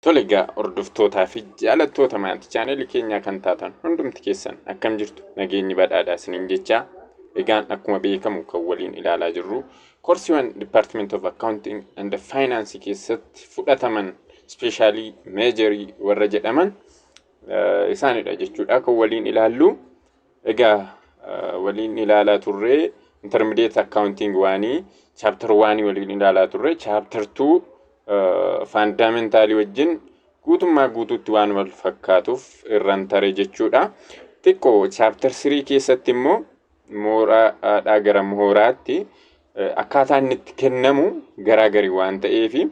Tole egaa, hordoftootaa fi jaalattoota maatii chaanelii keenyaa kan taatan hundumti keessan, akkam jirtu? Nageenyi badhaadhaa isiniin jechaa, egaan akkuma beekamu kan waliin ilaalaa jirru koorsiiwwan Department of Accounting and Finance keessatti fudhataman, special majorii warra jedhaman isaanidha jechuudha kan waliin ilaallu. Egaa waliin ilaalaa turree Intermediate Accounting 1 chapter 1 waliin ilaalaa turre. Chapter 2 fundamentalii wajjin guutummaa guutuutti waan wal fakkaatuuf irraan tare jechuudha. Xiqqoo chapter 3 keessatti immoo mooraadhaa gara mooraatti akkaataa inni itti kennamu garaagari waan ta'eefi,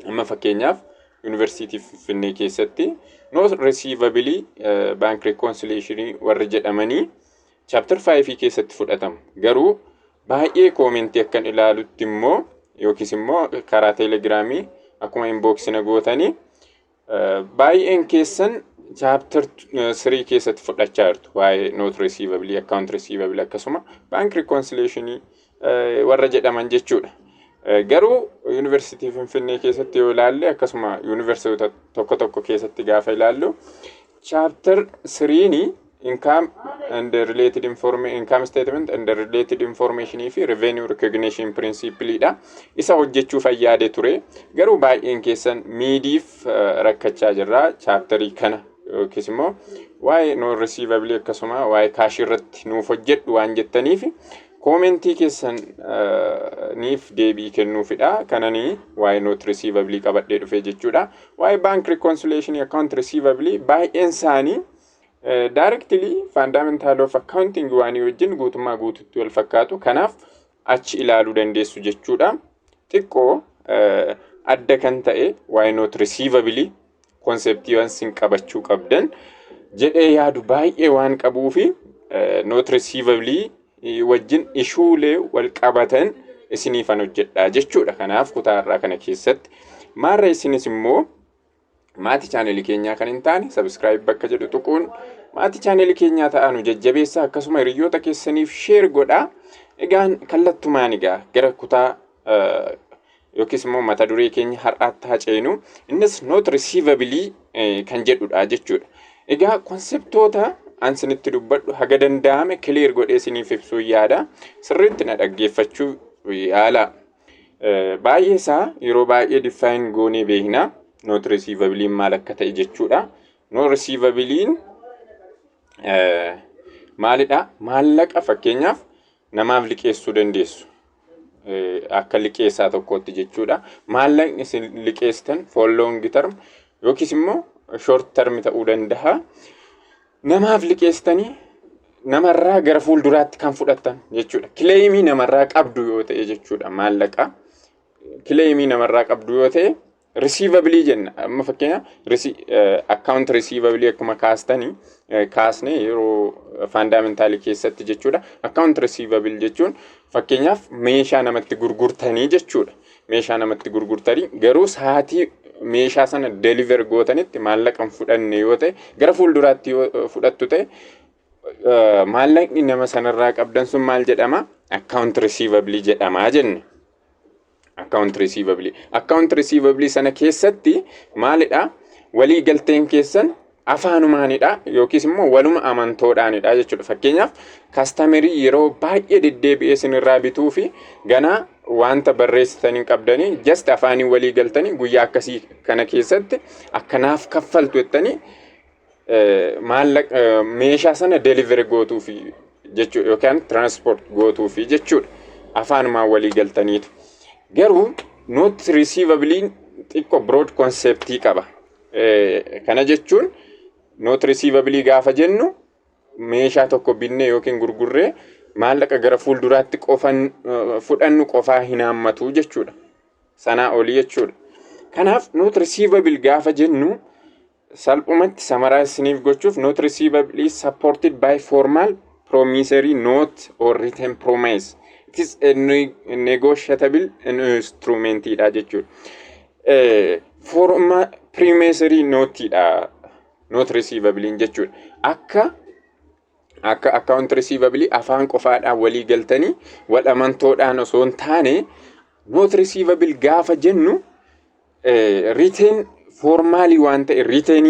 amma fakkeenyaaf Yuunivarsiitii Finfinnee keessatti note receivable, bank reconciliation warri jedhamanii chapter 5 keessatti fudhatamu. Garuu baay'ee commentii akkan ilaalutti immoo, yookiis immoo karaa Telegramii akkuma inboxina gootanii, baay'een keessan chapter 3 keessatti fudhachaa jirtu waa'ee note receivable, account receivable, akkasuma bank reconciliation warra jedhaman jechuudha. Garuu Yuunivarsiitii Finfinnee keessatti yoo ilaalle, akkasuma yuunivarsiitota tokko tokko keessatti gaafa ilaallu, chapter 3 income and related income statement and related information fi revenue recognition principle dha. Isa hojjechuu fayyaade ture. Garuu baay'een keessan midiif rakkachaa jirra chapterii kana, yookiis immoo waa'ee note receivable akkasuma waa'ee cashii irratti nuuf hojjedhu waan jettaniif, commentii keessan niif deebii kennuufidha. Kananii waa'ee note receivable qabadhee dhufe jechuudha. Waa'ee bank reconciliation, account receivable baay'een isaanii directly fundamental of accounting 1 wajjin guutummaa guututti wal fakkaatu. Kanaaf achi ilaaluu dandeessu jechuudha. Xiqqoo adda kan ta'e waa'ee note receivable conceptiiwwan sin qabachuu qabdan jedhee yaadu baay'ee waan qabuu fi note receivable wajjin issuelee wal qabatan isiniifan hojjedha jechuudha. Kanaaf kutaa irraa kana keessatti maarra isinis immoo maatii chaanelii keenyaa kan hin taane subscribe bakka jedhu tuquun maatii chaanelii keenyaa ta'aa nu jajjabeessa, akkasuma hiriyoota keessaniif share godhaa. Egaan kallattumaan egaa gara kutaa yookiis immoo mata duree keenya har'aatti haa ceenu. Innis note receivable kan jedhudha jechuudha. Egaa conceptoota an isinitti dubbadhu haga danda'ame clear godhee isiniif ibsuu yaada. Sirriitti na dhaggeeffachuu yaala. Baay'ee isaa yeroo baay'ee define goonee beekna. Note receivableiin maal akka ta'e jechuudha. Note receivableiin maalidha? Maallaqa fakkeenyaaf namaaf liqeessuu dandeessu. Akka liqeessaa tokkootti jechuudha. Maallaqni isin liqeessitan for long term yookiis immoo short term ta'uu danda'a. Namaaf liqeessitanii namarraa gara fuulduraatti kan fudhattan jechuudha. Claimii namarraa qabdu yoo ta'e jechuudha maallaqa. Claimii namarraa qabdu yoo ta'e receivable jenna. Amma fakkeenya account receivable akkuma kaastanii kaasne yeroo fundamentalii keessatti jechuudha. Account receivable jechuun fakkeenyaaf meeshaa namatti gurgurtanii jechuudha. Meeshaa namatti gurgurtanii garuu sa'aatii meeshaa sana deliver gootanitti maallaqa hin fudhanne yoo ta'e, gara fuulduraatti yoo fudhattu ta'e, maallaqni nama sanarraa qabdan sun maal jedhama? Account receivable jedhamaa jenne. Account receivable. Account receivable sana keessatti maalidha? Walii galteen keessan afaanumaanidha yookiis immoo waluma amantoodhaanidha jechuudha. Fakkeenyaaf customerii yeroo baay'ee deddeebi'ee isinirraa bituu fi ganaa wanta barreessitanii qabdanii, just afaanii walii galtanii guyyaa akkasii kana keessatti akkanaaf kaffaltu jettanii maallaqa meeshaa sana delivery gootuufi jechuudha, yookaan transport gootuufi jechuudha. Afaanumaan walii galtaniitu. Garuu note receivableiin xiqqoo broad conceptii qaba. Kana jechuun note receivable gaafa jennu meeshaa tokko binnee yookiin gurgurree maallaqa gara fuulduraatti qofan fudhannu qofaa hin haammatu jechuudha. Sanaa olii jechuudha. Kanaaf note receivable gaafa jennu, salphumatti summarize isiniif gochuuf, note receivable is supported by formal promissory note or written promise. It is a negotiable instrument dha jechuudha. Formal promissory note dha note receivable jechuudha. Akka account receivable afaan qofaadhaan walii galtanii wal amantoodhaan osoo hin taane, note receivable gaafa jennu written Formal waan ta'e, written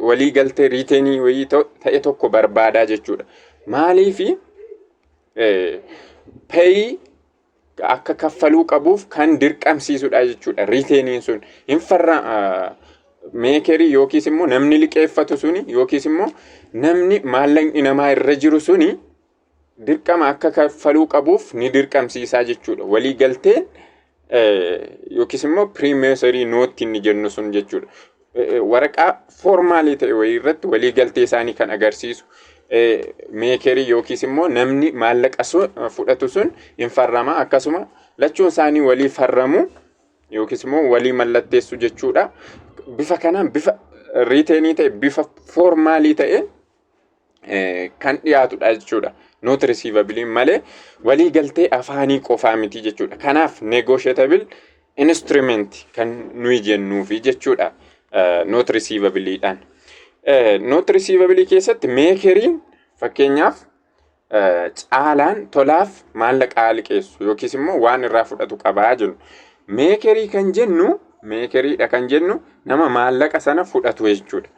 walii galtee written wayii ta'e tokko barbaadaa jechuudha. Maaliifi? Payee akka kaffaluu qabuuf kan dirqamsiisudha jechuudha. Writteniin sun hin farra makerii yookiis immoo namni liqeeffatu suni yookiis immoo namni maallaqni namaa irra jiru suni dirqama akka kaffaluu qabuuf ni dirqamsiisaa jechuudha. Walii galteen yookiis immoo promissory note inni jennu sun jechuudha. Waraqaa formal ta'e wayii irratti walii galtee isaanii kan agarsiisu makerii yookiis immoo namni maallaqa fudhatu sun hin farrama, akkasuma lachuun isaanii walii farramu yookiis immoo walii mallatteessu jechuudha. Bifa kanaan, bifa written ta'e, bifa formal ta'e kan dhiyaatudha jechuudha. Note receivableiin malee walii galtee afaanii qofaa miti jechuudha. Kanaaf negotiable instrument kan nuyi jennuufi jechuudha. Note receivableiidhaan. Note receivable keessatti makeriin, fakkeenyaaf, Caalaan Tolaaf maallaqa liqeessu yookiis immoo waan irraa fudhatu qabaa jennu. Makerii kan jennu, makeriidha kan jennu nama maallaqa sana fudhatu jechuudha.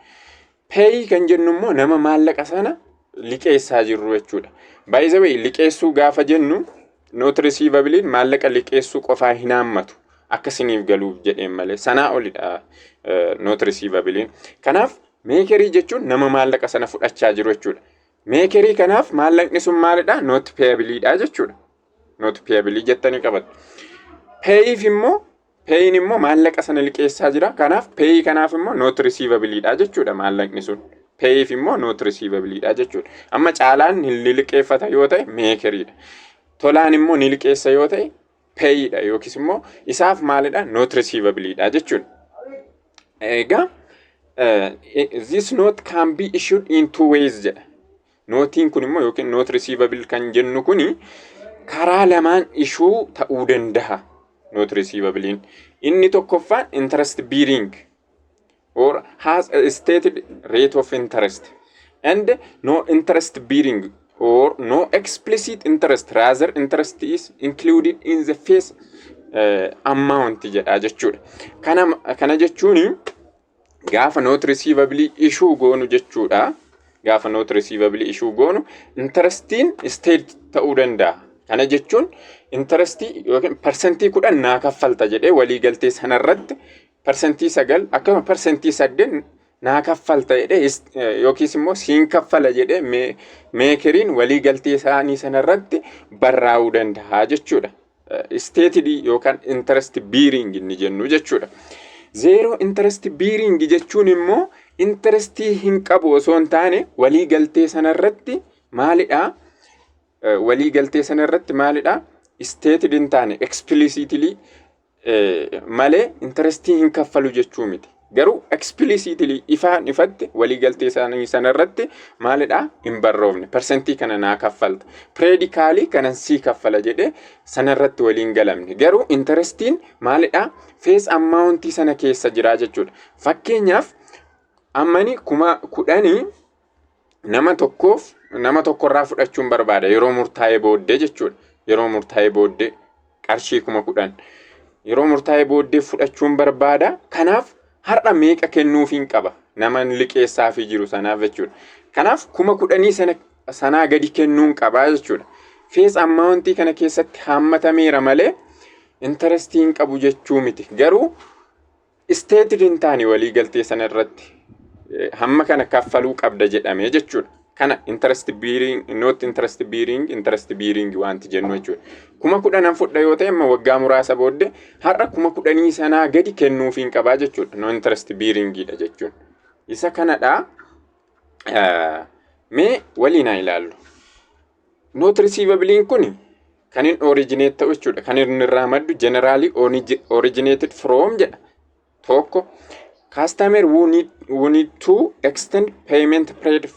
Payee kan jennu immoo nama maallaqa sana liqeessaa jirru jechuudha. By the way, liqeessuu gaafa jennu note receivableiin maallaqa liqeessuu qofaa hin haammatu. Akka isiniif galuuf jedheen malee sanaa olidha note receivableiin. Kanaaf makerii jechuun nama maallaqa sana fudhachaa jiru jechuudha. Makerii kanaaf maallaqni sun maalidha? Note payableiidha jechuudha. Note payable jettanii qabattu. Payeef immoo, payeein immoo maallaqa sana liqeessaa jira. Kanaaf payee kanaaf immoo note receivableiidha jechuudha maallaqni sun. Payeef immoo note receivableiidha jechuudha. Amma Caalaan ni liqeeffata yoo ta'e makeriidha. Tolaan immoo ni liqeessa yoo ta'e payeedha yookiis immoo isaaf maalidha? Note receivableiidha jechuudha. Egaa this note can be issued in two ways jedha. Noteiin kun immoo yookiin note receivable kan jennu kuni karaa lamaan issue ta'uu danda'a. Note receivableiin. Inni tokkoffaan interest bearing or has a stated rate of interest and no interest bearing or no explicit interest, rather interest is included in the face amount jedha jechuudha. Kana jechuun gaafa note receivable issue goonu jechuudha. Gaafa note receivable issue goonu interestiin state ta'uu danda'a. Kana jechuun interestii yookiin 10% naa kaffalta jedhee walii galtee sanarratti 9%, akkasuma 8% naa kaffalta jedhee yookiis immoo siin kaffala jedhee makeriin walii galtee isaanii sanarratti barraa'uu danda'a jechuudha. Stated yookaan interest bearing inni jennu jechuudha. Zero interest bearing jechuun immoo interestii hin qabu osoo hin taane walii galtee sanarratti maalidha? Walii galtee sanarratti maalidha? Stated hin taane explicitly malee interestii hin kaffalu jechuu miti. Garuu explicitly, ifaan ifatti, walii galtee isaanii sanarratti maalidha? Hin barroofne. Persentii kana naa kaffalta. Periodically kanan sii kaffala jedhee sanarratti waliin galamne. Garuu interestiin maalidha? Face amountii sana keessa jira jechuudha. Fakkeenyaaf, ammani 10,000 nama tokkoof, nama tokkorraa fudhachuun barbaada yeroo murtaa'ee booddee jechuudha. Yeroo murtaa'ee booddee qarshii 10,000 yeroo murtaa'ee booddee fudhachuun barbaada. Kanaaf har'a meeqa kennuufiin qaba nama liqeessaafii jiru sanaaf jechuudha. Kanaaf 10,000 sana sanaa gadi kennuun qabaa jechuudha. Face amountii kana keessatti haammatameera malee interestii hin qabu jechuu miti. Garuu stated hin taane walii galtee sana irratti hamma kana kaffaluu qabda jedhamee jechuudha. Kana interest bearing, not interest bearing, interest bearing wanti jennu jechuudha. 10,000 fudha yoo ta'e, amma waggaa muraasa booddee har'a 10,000 sanaa gadi kennuufiin qabaa jechuudha. No interest bearingidha jechuun. Isa kanadha. Mee waliin haa ilaallu. Note receivableiin kun kan inni originate ta'u jechuudha. Kan inni irraa maddu generally originated from jedha. Tokko, customer who need to extend payment period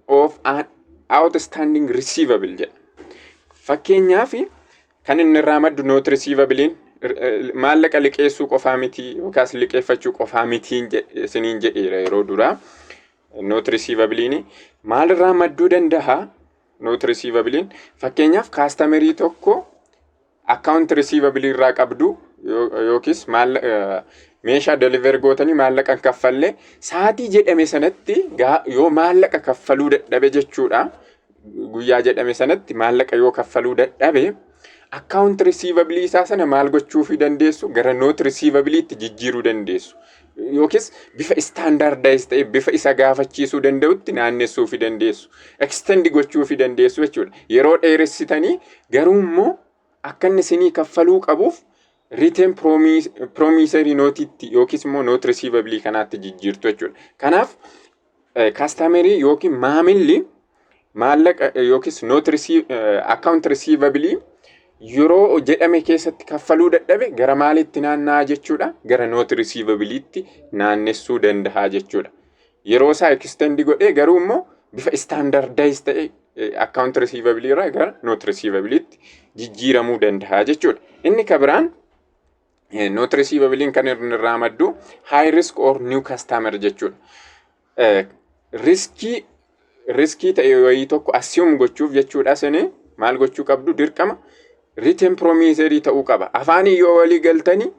of an outstanding receivable jedha. Fakkeenyaaf, kan inni irraa maddu note receivableiin maallaqa liqeessuu qofaa miti yookaas liqeeffachuu qofaa mitiin isiniin jedheera yeroo duraa. Note receivableiin maalirraa madduu danda'a? Note receivableiin, fakkeenyaaf, customerii tokko account receivable irraa qabdu yookiis Meeshaa deliver gootanii maallaqa hin kaffallee, sa'aatii jedhame sanatti yoo maallaqa kaffaluu dadhabe jechuudha. Guyyaa jedhame sanatti maallaqa yoo kaffaluu dadhabe, account receivable isaa sana maal gochuufii dandeessu? Gara note receivableitti jijjiiruu dandeessu. Yookiis bifa standardize ta'e, bifa isa gaafachiisuu danda'utti naannessuufii dandeessu. Extend gochuufii dandeessu jechuudha. Yeroo dheeressitanii garuu immoo akka inni isinii kaffaluu qabuuf written promissory noteitti yookiis immoo note receivable kanaatti jijjiirtu jechuudha. Kanaaf customerii yookiin maamilli maallaqa yookiis note account receivable yeroo jedhame keessatti kaffaluu dadhabe gara maalitti naanna'a jechuudha? Gara note receivableitti naannessuu danda'a jechuudha. Yeroo isaa extend godhee garuu immoo bifa standardize ta'e account receivable irraa gara note receivableitti jijjiiramuu danda'a jechuudha. Inni ka biraan note receivableiin kan inni irraa maddu high risk or new customer jechuudha. Riskii ta'e wayii tokko assume gochuuf jechuudha, sini maal gochuu qabdu? Dirqama written promissory ta'uu qaba. Afaanii yoo walii galtanii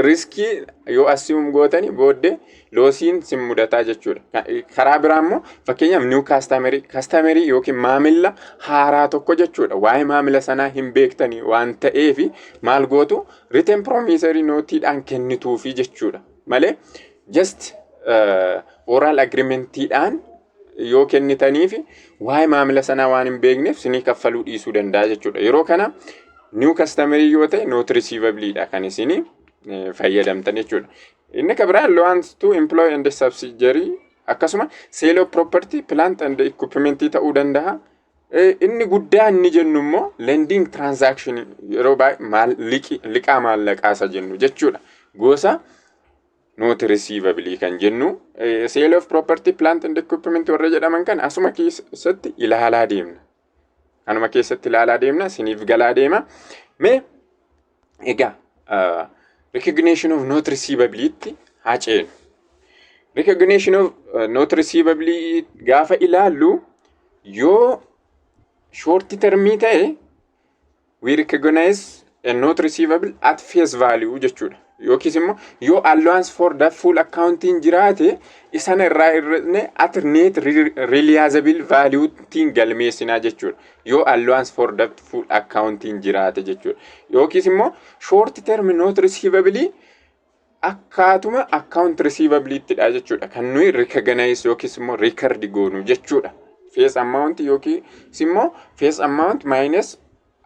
riskii yoo assume gootanii booddee lossiin sin mudataa jechuudha. Karaa biraa immoo fakkeenyaaf new customerii yookiin maamila haaraa tokko jechuudha. Waa'ee maamila sanaa hin beektanii waan ta'eefi maal gootu? Written promissory noteiidhaan kennituufi jechuudha. Malee just oral agreementiidhaan yoo kennitaniifi waa'ee maamila sanaa waan hin beekneef sinii kaffaluu dhiisuu danda'a jechuudha. Yeroo kana new customerii yoo ta'e note receivableiidha kan isinii fayyadamtan jechuudha. Inni kan biraan loans to employee and subsidiary, akkasuma sale of property, plant and equipment ta'uu danda'a. Inni guddaa inni jennu immoo lending transaction, yeroo baay'ee liqaa maallaqaa isa jennu jechuudha. Gosa note receivable kan jennu sale of property, plant and equipment warra jedhaman kan asuma keessatti ilaalaa deemna. Kanuma keessatti ilaalaa deemna, siniif galaa deema. Mee egaa recognition of note receivable'itti haa ceenu. Recognition of note receivable gaafa ilaallu, yoo short termii ta'e we recognize a note receivable at face value jechuudha. Yookiis immoo yoo allowance for doubtful accounting jiraate isana irraa hir'isne at net realizable value tiin galmeessinaa jechuudha. Yoo allowance for doubtful accounting jiraate jechuudha. Yookiis immoo short term note receivable akkaatuma account receivable'ittidha jechuudha. Kan nuyi recognize yookiis immoo record goonu jechuudha. Face amount yookiis immoo face amount minus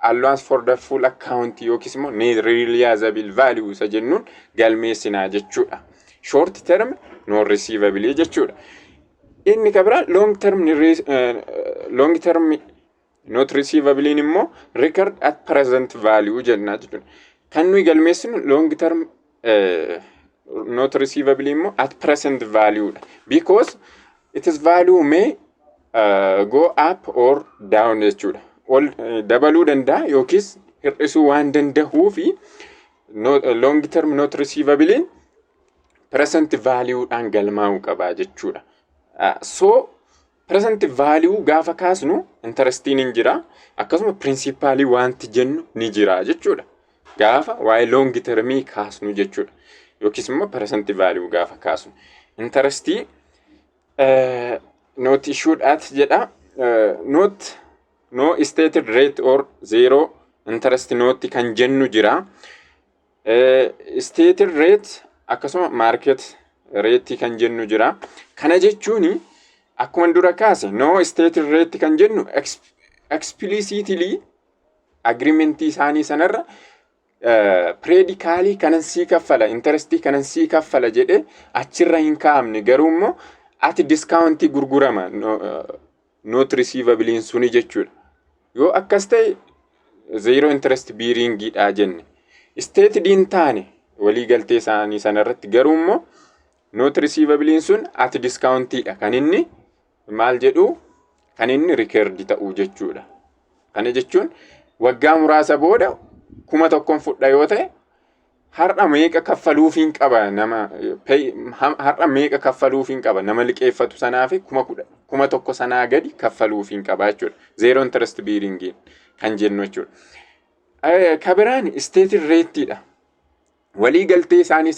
allowance for doubtful account yookiis immoo net realizable value isa jennuun galmeessinaa jechuudha. Short term note receivable jechuudha. Inni kan biraa long term note receivable immoo record at present value jennaa jechuudha. Kan nuyi galmeessinu long term note receivable immoo at present value dha. Because its value may go up or down jechuudha. Ol dabaluu danda'a yookiis hir'isuu waan danda'uu fi long term note receivable present value dhaan galmaa'uu qaba jechuudha. So present value gaafa kaasnu interestiin hin jira, akkasuma principalii wanti jennu ni jira jechuudha. Gaafa waa'ee long termii kaasnu jechuudha. Yookiis immoo present value gaafa kaasnu. Interestii note issued at jedha. Note no stated rate or zero interest note kan jennu jira. Stated rate akkasuma market rate kan jennu jira. Kana jechuun akkuma dura kaase no stated rate kan jennu explicitly agreementii isaanii sanarra periodically kanan sii kaffala, interestii kanan sii kaffala jedhe achirra hin kaa'amne, garuu immoo ati discountii gurgurama note receivableiin suni jechuudha. Yoo akkas ta'e zero interest bearingiidha jenne. Stated hin taane walii galtee isaanii sanarratti, garuu immoo note receivableiin sun ati discountiidha kan inni maal jedhu, kan inni record ta'uu jechuudha. Kana jechuun waggaa muraasa booda 1000n fudha yoo ta'e, har'a meeqa kaffaluufiin qaba nama, har'a meeqa kaffaluufiin qaba nama liqeeffatu sanaa fi 10,000 sanaa gadi kaffaluufiin qaba jechuudha. Zero interest bearingiin kan jennu jechuudha. Kabiraan stated rateiidha. Walii galtee isaanii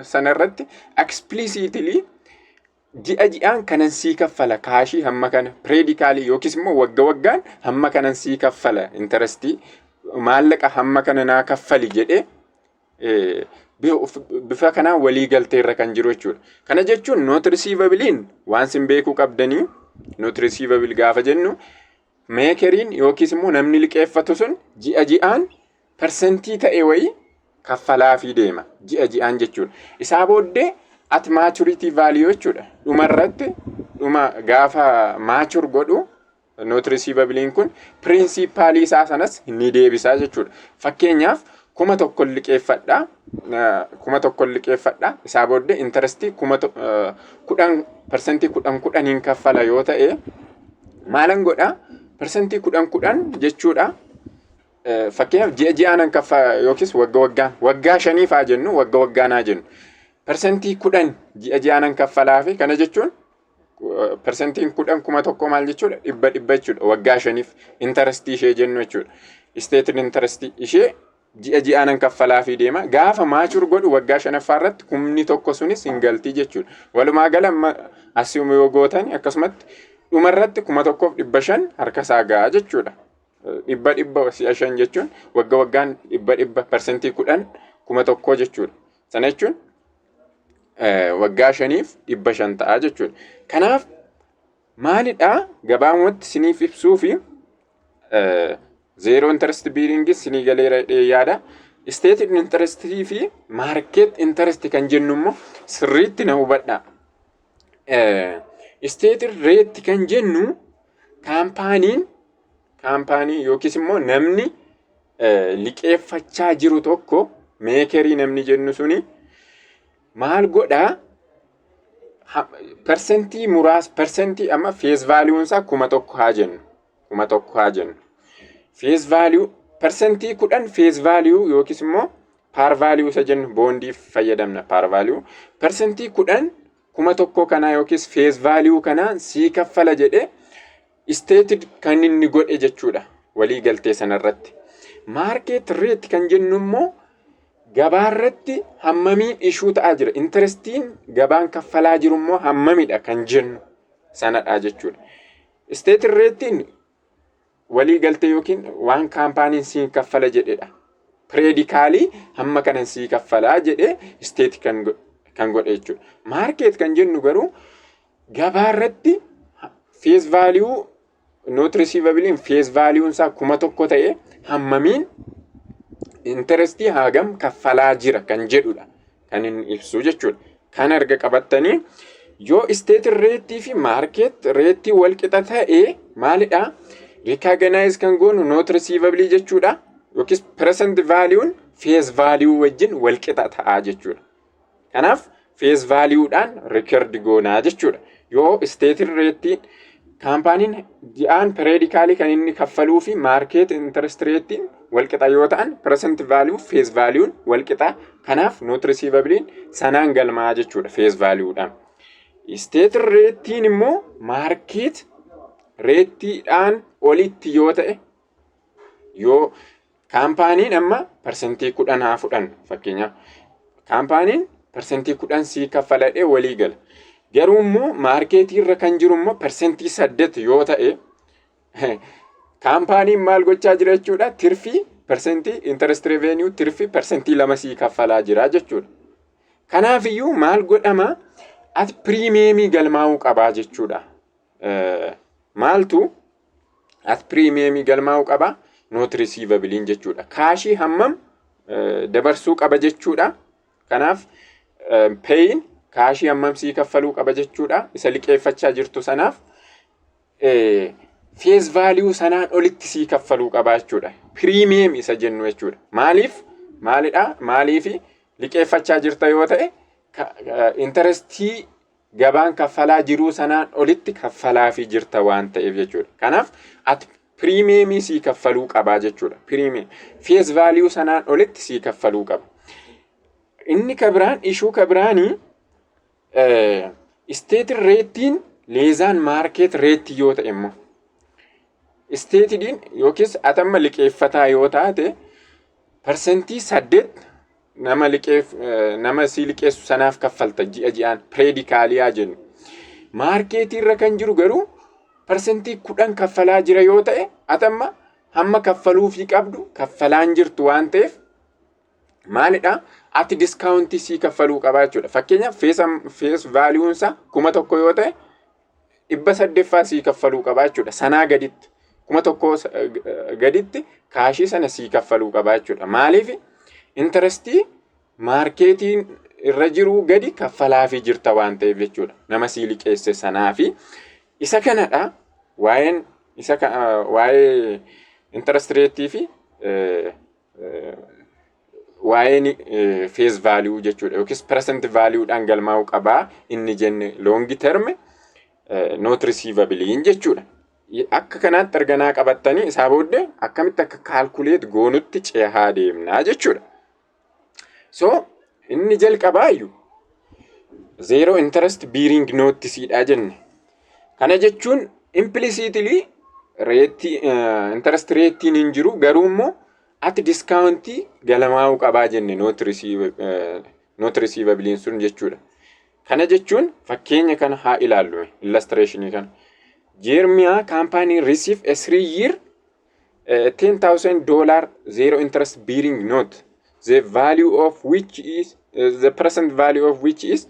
sanarratti explicitly ji'a ji'aan kanan sii kaffala, cashii hamma kana periodically, yookiis immoo wagga waggaan hamma kanan sii kaffala, interestii maallaqa hamma kana naa kaffali jedhee bifa kanaan walii galteerra kan jiru jechuudha. Kana jechuun note receivableiin waan sin beekuu qabdanii, note receivable gaafa jennu makeriin yookiis immoo namni liqeeffatu sun ji'a ji'aan persentii ta'e wayii kaffalaafii deema ji'a ji'aan jechuudha. Isaa booddee at maturity value jechuudha. Dhumarratti, dhuma gaafa mature godhu, note receivableiin kun principalii isaa sanas ni deebisaa jechuudha. Fakkeenyaaf, 1000 liqeeffadhaa, 1000 liqeeffadhaa, isaa booddee interestii 10,000, 10% 10% kaffala yoo ta'e, maalan godhaa? 10% 10% jechuudha. Fakkeenyaaf, ji'a ji'aan kaffa yookiis wagga waggaan, waggaa 5 haa jennu, wagga waggaan haa jennu. 10% ji'a ji'aan kaffalaa fi kana jechuun 10% 1000 maal jechuudha? 100 100 jechuudha. Waggaa 5f interestii ishee jennu jechuudha. Stated interestii ishee ji'a ji'aan kaffalaa fi deema. Gaafa mature godhu, waggaa shanaffaa irratti 10,000 sunis hin galtii jechuudha. Walumaa gala amma asii yoo gootan, akkasumatti dhumarratti 1500 harka isaa ga'a jechuudha. 100 100 si'a shan jechuun wagga waggaan 100 100 10% 1000 jechuudha. Sana jechuun waggaa 5f 500 ta'a jechuudha. Kanaaf maalidhaa, gabaabumatti siniif ibsuu fi zero interest bearingis sinii galeera yaada. Stated interestii fi market interest kan jennu immoo sirriitti na hubadhaa. Stated rate kan jennu kaampaanii yookiis immoo namni liqeeffachaa jiru tokko, makerii namni jennu suni maal godhaa? Persentii muraasa, persentii amma face valueun isaa 1000 haa jennu, 1000 haa jennu, face value 10% face value yookiis immoo par value isa jennu, bondiif fayyadamna par value, 10% 1000 kanaa yookiis face value kanaa sii kaffala jedhee stated kan inni godhe jechuudha walii galtee sanarratti. Market rate kan jennu immoo gabaarratti hammamiin ishuu ta'aa jira, interestiin gabaan kaffalaa jiru immoo hammamidha kan jennu sanadha jechuudha. Stated rateiin walii galtee yookiin waan kaampaaniin siin kaffala jedhedha. Periodically hamma kanan sii kaffalaa jedhee state kan godhe jechuudha. Market kan jennu garuu gabaarratti face value note receivableiin face valueun isaa 1000 ta'e hammamiin interestii hagam kaffalaa jira kan jedhudha kan inni ibsu jechuudha. Kan erga qabattanii, yoo stated rateii fi market rateii wal qixa ta'e maalidha? Recognize kan goonu note receivableii jechuudha. Yookiis present valueun face value wajjin wal qixa ta'aa jechuudha. Kanaaf face valueudhaan record goonaa jechuudha. Yoo stated rateiin kaampaaniin ji'aan periodically kan inni kaffaluu fi market interest rateiin wal qixa yoo ta'an, present value face valueun wal qixa. Kanaaf note receivableiin sanaan galmaa jechuudha face valueudhaan. Stated rateiin immoo market rateiidhaan olitti yoo ta'e, yoo kaampaaniin amma 10% haa fudhannu, fakkeenyaaf kaampaaniin 10% sii kaffaladhee walii gala. Garuu immoo marketii irra kan jiru immoo 8% yoo ta'e, kaampaaniin maal gochaa jira jechuudha? Tirfii persentii interest revenue, tirfii 2% sii kaffalaa jira jechuudha. Kanaaf iyyuu maal godhama? At premiumii galmaa'uu qabaa jechuudha. Maaltu at premiumii galmaa'uu qabaa? Note receivableiin jechuudha. Cashii hammam dabarsuu qaba jechuudha. Kanaaf payeein cashii hammam sii kaffaluu qaba jechuudha. Isa liqeeffachaa jirtu sanaaf face value sanaan olitti sii kaffaluu qaba jechuudha. Premium isa jennu jechuudha. Maaliif? Maalidha? Maaliifi liqeeffachaa jirta yoo ta'e, interestii gabaan kaffalaa jiruu sanaan olitti kaffalaafii jirta waan ta'eef jechuudha. Kanaaf at premiumii sii kaffaluu qabaa jechuudha. Premium face value sanaan olitti sii kaffaluu qaba. Inni kabiraan, issue kabiraanii, stated rateiin less than market rateii yoo ta'e immoo, statediin yookiis atamma liqeeffataa yoo taate 8% Nama liqeef, nama sii liqeessu sanaaf kaffalta ji'a ji'aan, periodically haa jennu. Marketii irra kan jiru garuu 10% kaffalaa jira yoo ta'e, atamma hamma kaffaluufii qabdu kaffalaan jirtu waan ta'eef, maalidha, ati discountii sii kaffaluu qabaa jechuudha. Fakkeenyaaf, face valueunsa 1000 yoo ta'e, 800ffaa sii kaffaluu qabaa jechuudha. Sanaa gaditti, 1000 gaditti cashii sana sii kaffaluu qabaa jechuudha. Maaliif? Interestii marketiin irra jiruu gadi kaffalaafii jirta waan ta'eef jechuudha. Nama sii liqeesse sanaafi isa kanadha waa'een isa, waa'ee interest rateii fi waa'een face value jechuudha, yookiis present valueudhaan galmaa'uu qabaa inni jenne long term note receivableiin jechuudha. Akka kanaatti arganaa qabattanii, isaa booddee akkamitti akka calculate goonutti cehaa deemnaa jechuudha. So inni jalqabaayyuu zero interest bearing notesiidha jenne. Kana jechuun implicitly rateii, interest rateiin hin jiru, garuu immoo ati discountii galmaa'uu qabaa jenne note receivableiin sun jechuudha. Kana jechuun fakkeenya kana haa ilaallu, illustrationii kana. Jeremiah company receive a 3 year $10,000 zero interest bearing note, the value of which is the present value of which is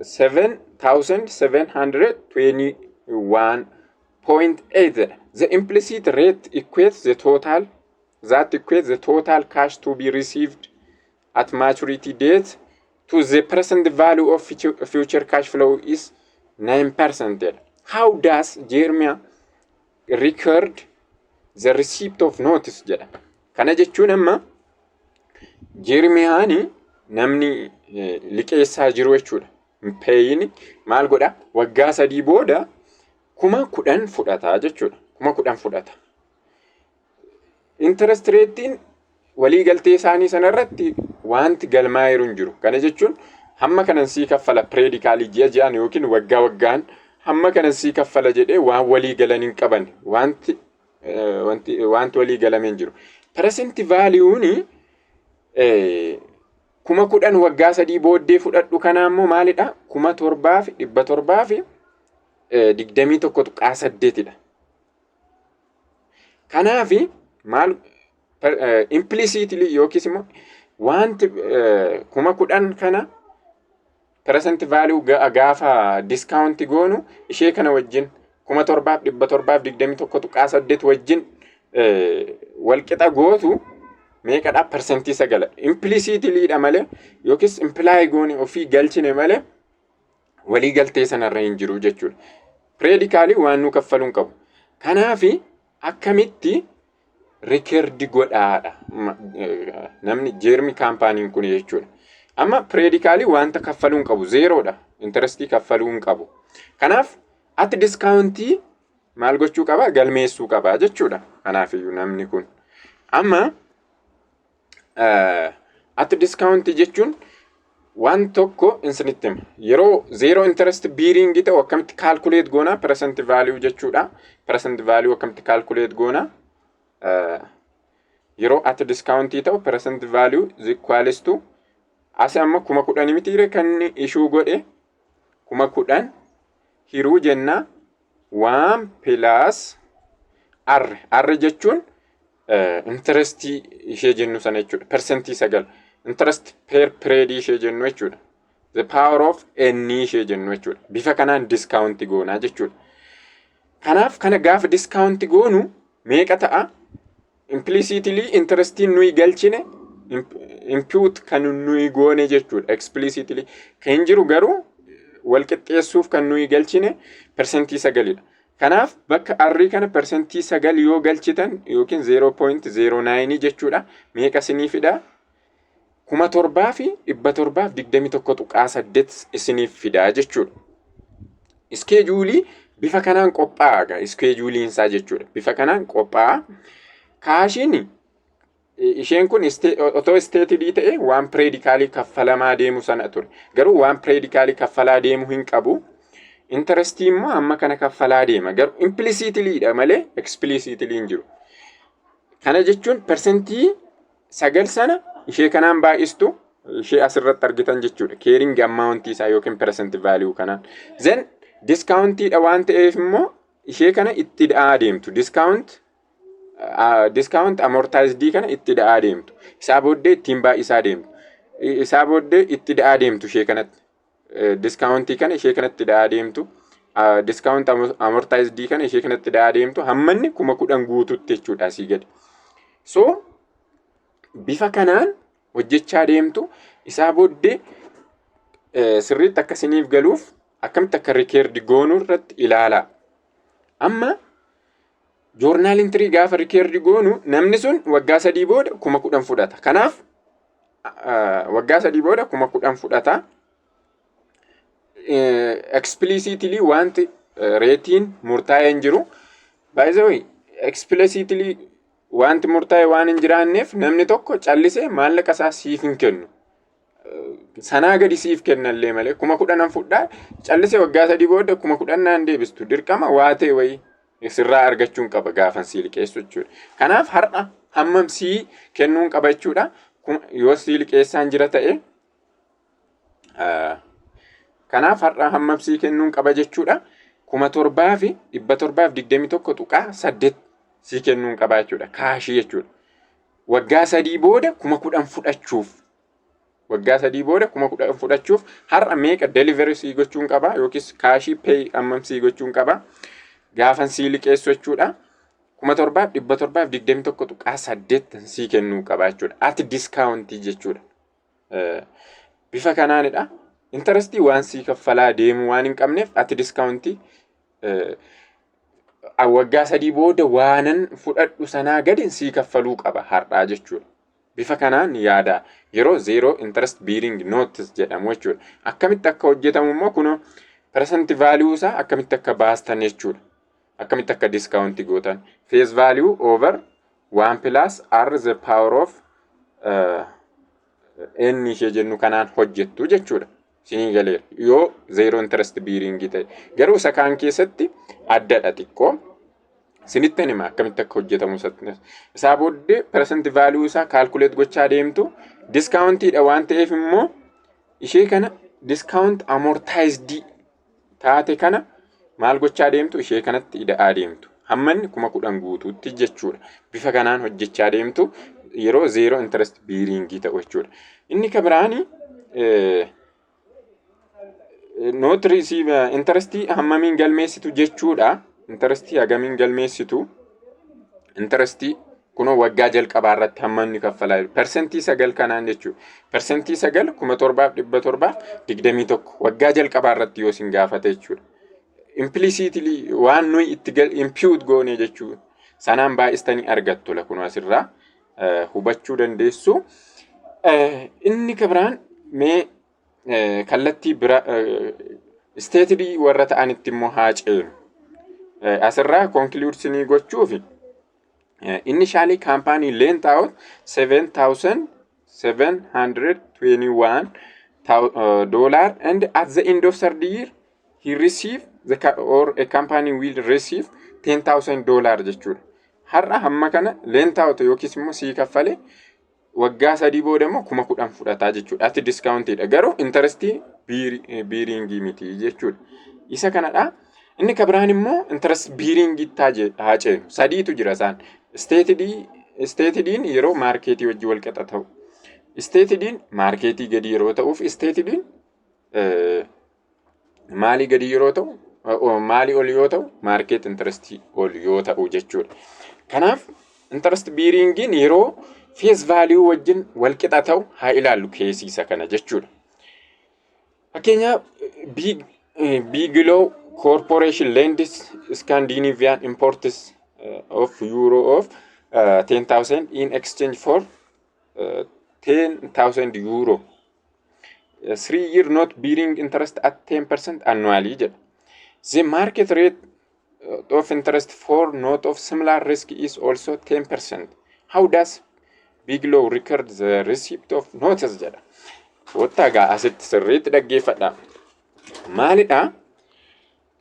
7,721.8. The implicit rate equates the total cash to be received at maturity date to the present value of future cash flow is 9%. How does Jeremiah record the receipt of notice jedha. Kana jechuun amma Jeremiyaani namni liqeessaa jiru jechuudha. Payeein maal godha? Waggaa 3 booda 10,000 fudhata jechuudha. 10,000 fudhata. Interest rateiin walii galtee isaanii sanarratti wanti galmaa'eeru hin jiru. Kana jechuun hamma kanan sii kaffala periodically, ji'a ji'aan yookiin waggaa waggaan hamma kanan sii kaffala jedhee waan walii galan hin qaban, wanti walii galame hin jiru. Present valueun 10,000 waggaa 3 booddee fudhadhu kanaa immoo maalidha? 7,721.8dha. Kanaafi maal, implicitly yookiis immoo wanti 10,000 kana present value gaafa discount goonu, ishee kana wajjin, 7,721.8 wajjin walqixa gootu meeqadha? 9%. Implicitlyidha malee, yookiis imply goone ofii galchine malee, walii galtee sanarra hin jiru jechuudha. Periodically waan nu kaffaluu hin qabu. Kanaafi akkamitti record godhaadha namni Jeermi companyn kun jechuudha. Amma periodically wanta kaffaluu hin qabu, zerodha. Interestii kaffaluu hin qabu. Kanaaf ati discountii maal gochuu qaba? Galmeessuu qaba jechuudha. Kanaafiyyuu namni kun. Amma ati discountii jechuun waan tokko isinitti hima. Yeroo zero interest bearing ta'u akkamitti calculate goona? Present value jechuudha. Present value akkamitti calculate goona? Yeroo ati discountii ta'u, present value is equals to, asi amma 10,000 mitiire kan inni ishuu godhe, 10,000 hiruu jenna one plus r. R jechuun interestii ishee jennu sana jechuudha. 9%. Interest per period ishee jennu jechuudha. The power of n ishee jennu jechuudha. Bifa kanaan discount goonaa jechuudha. Kanaaf kana gaafa discount goonu meeqa ta'a? Implicitly interestiin nuyi galchine, impute kan nuyi goone jechuudha. Explicitly kan jiru garuu wal qixxeessuuf kan nuyi galchine 9%dha. Kanaaf bakka Rii kana 9% yoo galchitan yookiin 0.09 jechuudha. Meeqa isinii fida? 7,721.8 isiniif fidaa jechuudha. Scheduleii bifa kanaan qophaa'a, scheduleiinsaa jechuudha. Bifa kanaan qophaa'a. Cashiin isheen kun otoo statedii ta'e waan periodically kaffalamaa deemu sana ture. Garuu waan periodically kaffalaa deemu hin qabu. Interestii immoo amma kana kaffalaa deema. Garuu implicitlyidha malee explicitly hin jiru. Kana jechuun 9% sana Ishee kanaan baay'istu, ishee asirratti argitan jechuudha. Carrying amount isaa yookiin present value kanaan. Then discountiidha waan ta'eef immoo ishee kana itti da'aa deemtu. Discount amortized kana itti da'aa deemtu. Isaa booddee ittiin baay'isaa deemtu. Isaa booddee itti da'aa deemtu ishee kanatti. Discountii kana ishee kanatti da'aa deemtu. Discount amortized kana ishee kanatti da'aa deemtu, hammanni 10,000 guututti jechuudha asii gadi. So bifa kanaan hojjechaa deemtu. Isaa booddee sirriitti akka isiniif galuuf akkamitti akka record goonuu irratti ilaalaa. Amma journal entry gaafa record goonu, namni sun waggaa 3 booda 10,000 fudhata. Kanaaf waggaa 3 booda 10,000 fudhata. Explicitly wanti rateiin murtaa'ee hin jiru. By the way, explicitly wanti murtaa'e waan hin jiraanneef namni tokko callisee maallaqa isaa siif hin kennu. Sanaa gadi siif kennallee malee, 10,000 fudhaa, callisee waggaa 3 booda 10,000 naan deebistu, dirqama waa ta'e wayii sirraa argachuun qaba gaafan sii liqeessu jechuudha. Kanaaf har'a hammam sii kennuun qaba jechuudha. Yoo sii liqeessaan jira ta'e, kanaaf har'a hammam sii kennuun qaba jechuudha. 7,721.8 sii kennuun qaba jechuudha. Cashii jechuudha. Waggaa 3 booda 10,000 fudhachuuf. Waggaa 3 booda 10,000 fudhachuuf har'a meeqa delivery sii gochuun qaba yookiis cashii pay hammam sii gochuun qaba gaafan sii liqeessu jechuudha. 7,721.8 sii kennuu qaba jechuudha. Ati discountii jechuudha. Bifa kanaanidha. Interestii waan sii kaffalaa deemu waan hin qabneef, ati discountii waggaa 3 booda waanan fudhadhu sanaa gadi sii kaffaluu qaba har'aa jechuudha. Bifa kanaan yaada yeroo zero interest bearing notes jedhamu jechuudha. Akkamitti akka hojjetamu immoo kunoo present value isaa akkamitti akka baastan jechuudha. Akkamitti akka discount gootan. Face value over 1 plus r the power of n ishee jennu kanaan hojjettu jechuudha. Sinii galeera. Yoo zero interest bearing ta'e. Garuu isa kaan keessatti addadha xiqqoo. Sinitti hima akkamitti akka hojjetamu. Isaa booddee present value isaa calculate gochaa deemtu. Discountiidha waan ta'eef immoo ishee kana discount amortized taate kana maal gochaa deemtu? Ishee kanatti ida'aa deemtu. Hammanni 10,000 guutuutti jechuudha. Bifa kanaan hojjechaa deemtu yeroo zero interest bearingii ta'u jechuudha. Inni kan biraani note receive interestii hammamiin galmeessitu jechuudha. Interestii hagamiin galmeessitu? Interestii kunoo waggaa jalqabaa irratti hamma inni kaffalaa jiru. 9% kanaan jechuudha. 9% 7,721 waggaa jalqabaa irratti yoo isin gaafate jechuudha. Implicitly waan nuyi itti impute goone jechuudha. Sanaan baay'istanii argattu la, kunoo asirraa hubachuu dandeessu. Inni kabiraan mee kallattii bira statedii warra ta'anitti immoo haa ceenu. Asirraa conclusionii gochuufi, initially company lent out 7721 dollar and at the end of third year he receive the or a company will receive $10,000 jechuudha. Har'a hamma kana lent out yookiis immoo sii kaffale, waggaa 3 booda immoo 10,000 fudhataa jechuudha. Ati discountiidha. Garuu interestii bearingii miti jechuudha. Isa kanadha. Inni kan biraan immoo interest bearingiitti haa ceenu. Sadiitu jira isaan. Statediin yeroo marketii wajjin wal qixa ta'u. Statediin marketii gadi yeroo ta'uuf, statediin maalii gadi yeroo ta'u, maalii ol yoo ta'u, market interestii ol yoo ta'u jechuudha. Kanaaf interest bearingiin yeroo face value wajjin wal qixa ta'u haa ilaallu keessiisa kana jechuudha. Fakkeenyaaf, Bigelow Corporation lends Scandinavian Imports of euro of 10,000 in exchange for 10,000 euro. 3-year note bearing interest at 10% annually jedha. The market rate of interest for note of similar risk is also 10%. How does Bigelow record the receipt of notice jedha. Wanta gaa asitti sirriitti dhaggeeffadha. Maalidha?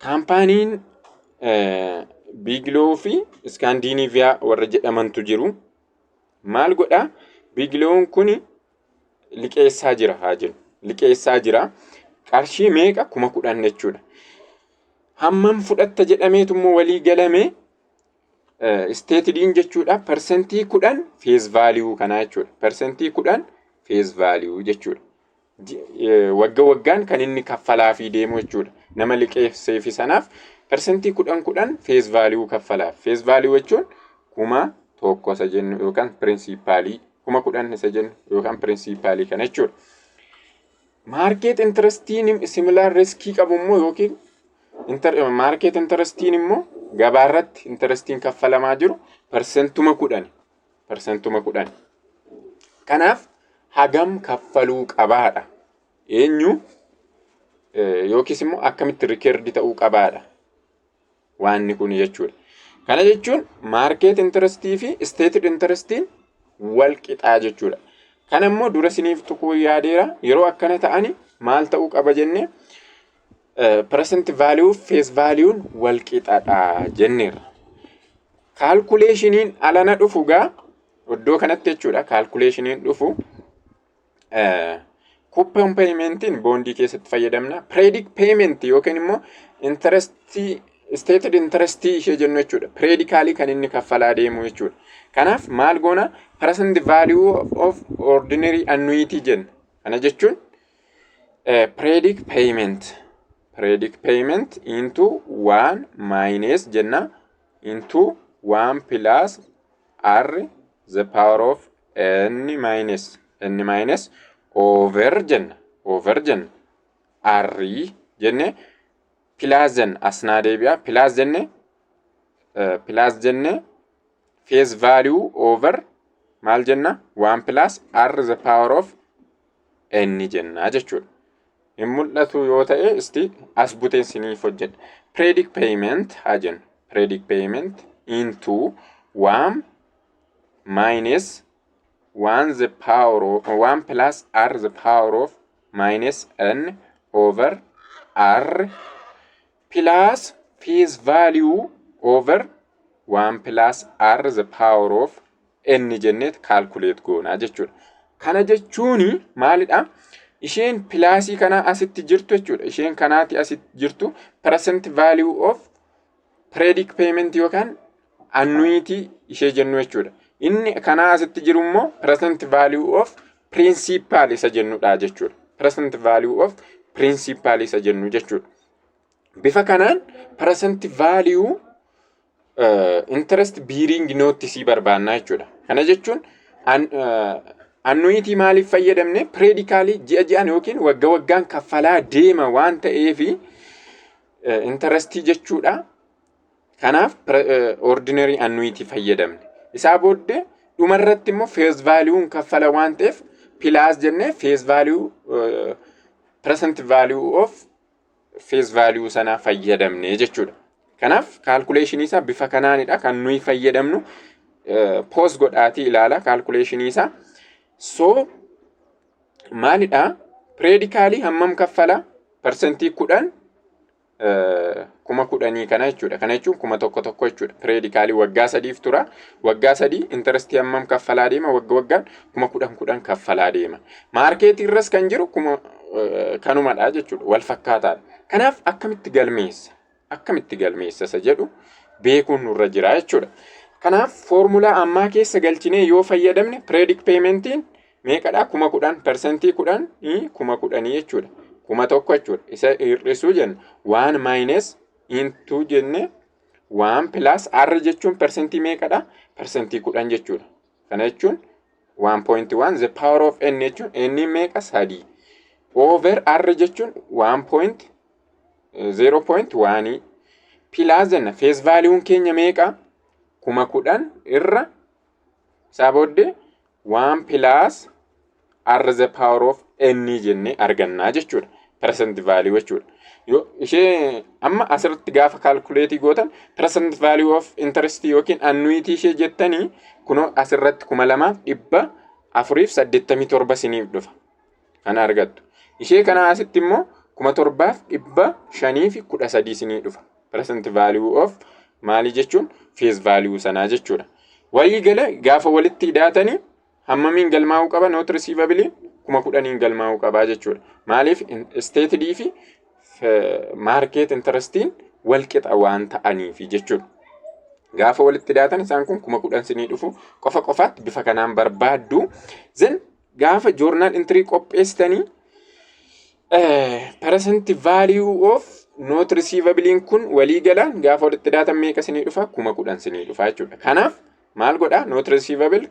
Companyn Bigelow fi Iskaandinaviyaa warra jedhamantu jiru. Maal godhaa? Bigelown kuni Liqeessaa jira haa jennu. Liqeessaa jira. Qarshii meeqa? 10,000 jechuudha. Hammam fudhatta jedhameetu immoo walii galame statediin jechuudha, 10% face value kanaa jechuudha. 10% face value jechuudha. Wagga waggaan kan inni kaffalaafii deemu jechuudha. Nama liqeesseefi sanaaf 10% 10 face value kaffalaaf. Face value jechuun 1,000 isa jennu yookaan principalii 10,000 isa jennu yookaan principalii kana jechuudha. Market interestiin similar riskii qabu immoo yookiin market interestiin immoo gabaarratti interestiin kaffalamaa jiru 10%. 10%. Kanaaf hagam kaffaluu qabaadha? Eenyu yookiis immoo akkamitti record ta'uu qabaadha waanni kun jechuudha. Kana jechuun market interestii fi stated interestiin wal qixaa jechuudha. Kana immoo dura isiniif tuquu yaadeera. Yeroo akkana ta'ani maal ta'uu qaba jennee? Present value face valueun wal qixadha jenneerra. Calculationiin alana dhufu gaa iddoo kanatti jechuudha. Calculationiin dhufu coupon paymentiin bondii keessatti fayyadamna. Periodic payment yookiin immoo interestii, stated interestii ishee jennu jechuudha. Periodically kan inni kaffalaa deemu jechuudha. Kanaaf maal goona? Present value of ordinary annuity jenna. Kana jechuun periodic payment, periodic payment into 1 minus jenna, into 1 plus r the power of n minus n minus over jenna, over jenna, r jenne, plus jenna, asnaa deebi'a, plus jenne, plus jenne, face value over maal jenna? 1 plus r the power of n jenna jechuudha. Hin mul'atu yoo ta'e isti as buteen siniif hojjedha. Periodic payment haa jennu. Periodic payment into 1 minus 1 the power of 1 plus r the power of minus n over r plus face value over 1 plus r the power of n jenneet calculate goonaa jechuudha. Kana jechuuni maalidha? Isheen plusii kanaa asitti jirtu jechuudha. Isheen kanaati asitti jirtu present value of periodic payment yookaan annuity ishee jennu jechuudha. Inni kanaa asitti jiru immoo present value of principal isa jennudha jechuudha. Present value of principal isa jennu jechuudha. Bifa kanaan present value interest bearing notice barbaannaa jechuudha. Kana jechuun annuity maaliif fayyadamne? Periodically ji'a ji'an yookiin wagga waggaan kaffalaa deema waan ta'eefi interestii jechuudha. Kanaaf ordinary annuity fayyadamne. Isaa booddee dhumarratti immoo face valueun kaffala waan ta'eef plus jennee face value, present value of face value sanaa fayyadamne jechuudha. Kanaaf calculationii isaa bifa kanaanidha kan nuyi fayyadamnu. Pause godhaatii ilaala calculationii isaa. So maalidha? Periodically hammam kaffala? 10% 10,000 kana jechuudha. Kana jechuun 1,000 jechuudha. Periodically waggaa 3f tura. Waggaa 3 interestii hammam kaffalaa deema? Wagga waggaan 10,000 10,000 kaffalaa deema. Marketii irras kan jiru kuma kanumadha jechuudha. Wal fakkaataadha. Kanaaf akkamitti galmeessa? Akkamitti galmeessa isa jedhu beekuun nurra jira jechuudha. Kanaaf foormulaa ammaa keessa galchinee yoo fayyadamne periodic paymentiin meeqadha? 10,000, 10% 10,000 jechuudha. 1,000 jechuudha. Isa hir'isuu jenna. One minus into jenne one plus r jechuun persentii meeqadha? 10% jechuudha. Kana jechuun 1.1 the power of n jechuun n meeqa? Sadii. Over r jechuun 1.0.1 plus jenna. Face valueun keenya meeqa? 10,000 irra isaa booddee 1 plus r the power of n jennee argannaa jechuudha. Present value jechuudha. Yoo ishee amma asirratti gaafa calculateii gootan present value of interest yookiin annuity ishee jettanii kunoo asirratti 2,487 siniif dhufa. Kana argattu. Ishee kana asitti immoo 7,513 sinii dhufa. Present value of maalii jechuun face value sanaa jechuudha. Walii gala gaafa walitti hidhaatanii hammamiin galmaa'uu qaba note receivable? 10,000n galmaa'uu qabaa jechuudha. Maaliif? Stated fi market interestiin wal qixa waan ta'aniifi jechuudha. Gaafa walitti daatan isaan kun 10,000 sinii dhufu. Qofa qofaatti bifa kanaan barbaaddu. Then gaafa journal entry qopheessitanii, present value of note receivableiin kun walii galaan gaafa walitti daatan meeqa sinii dhufa? 10,000 sinii dhufa jechuudha. Kanaaf maal godhaa? Note receivable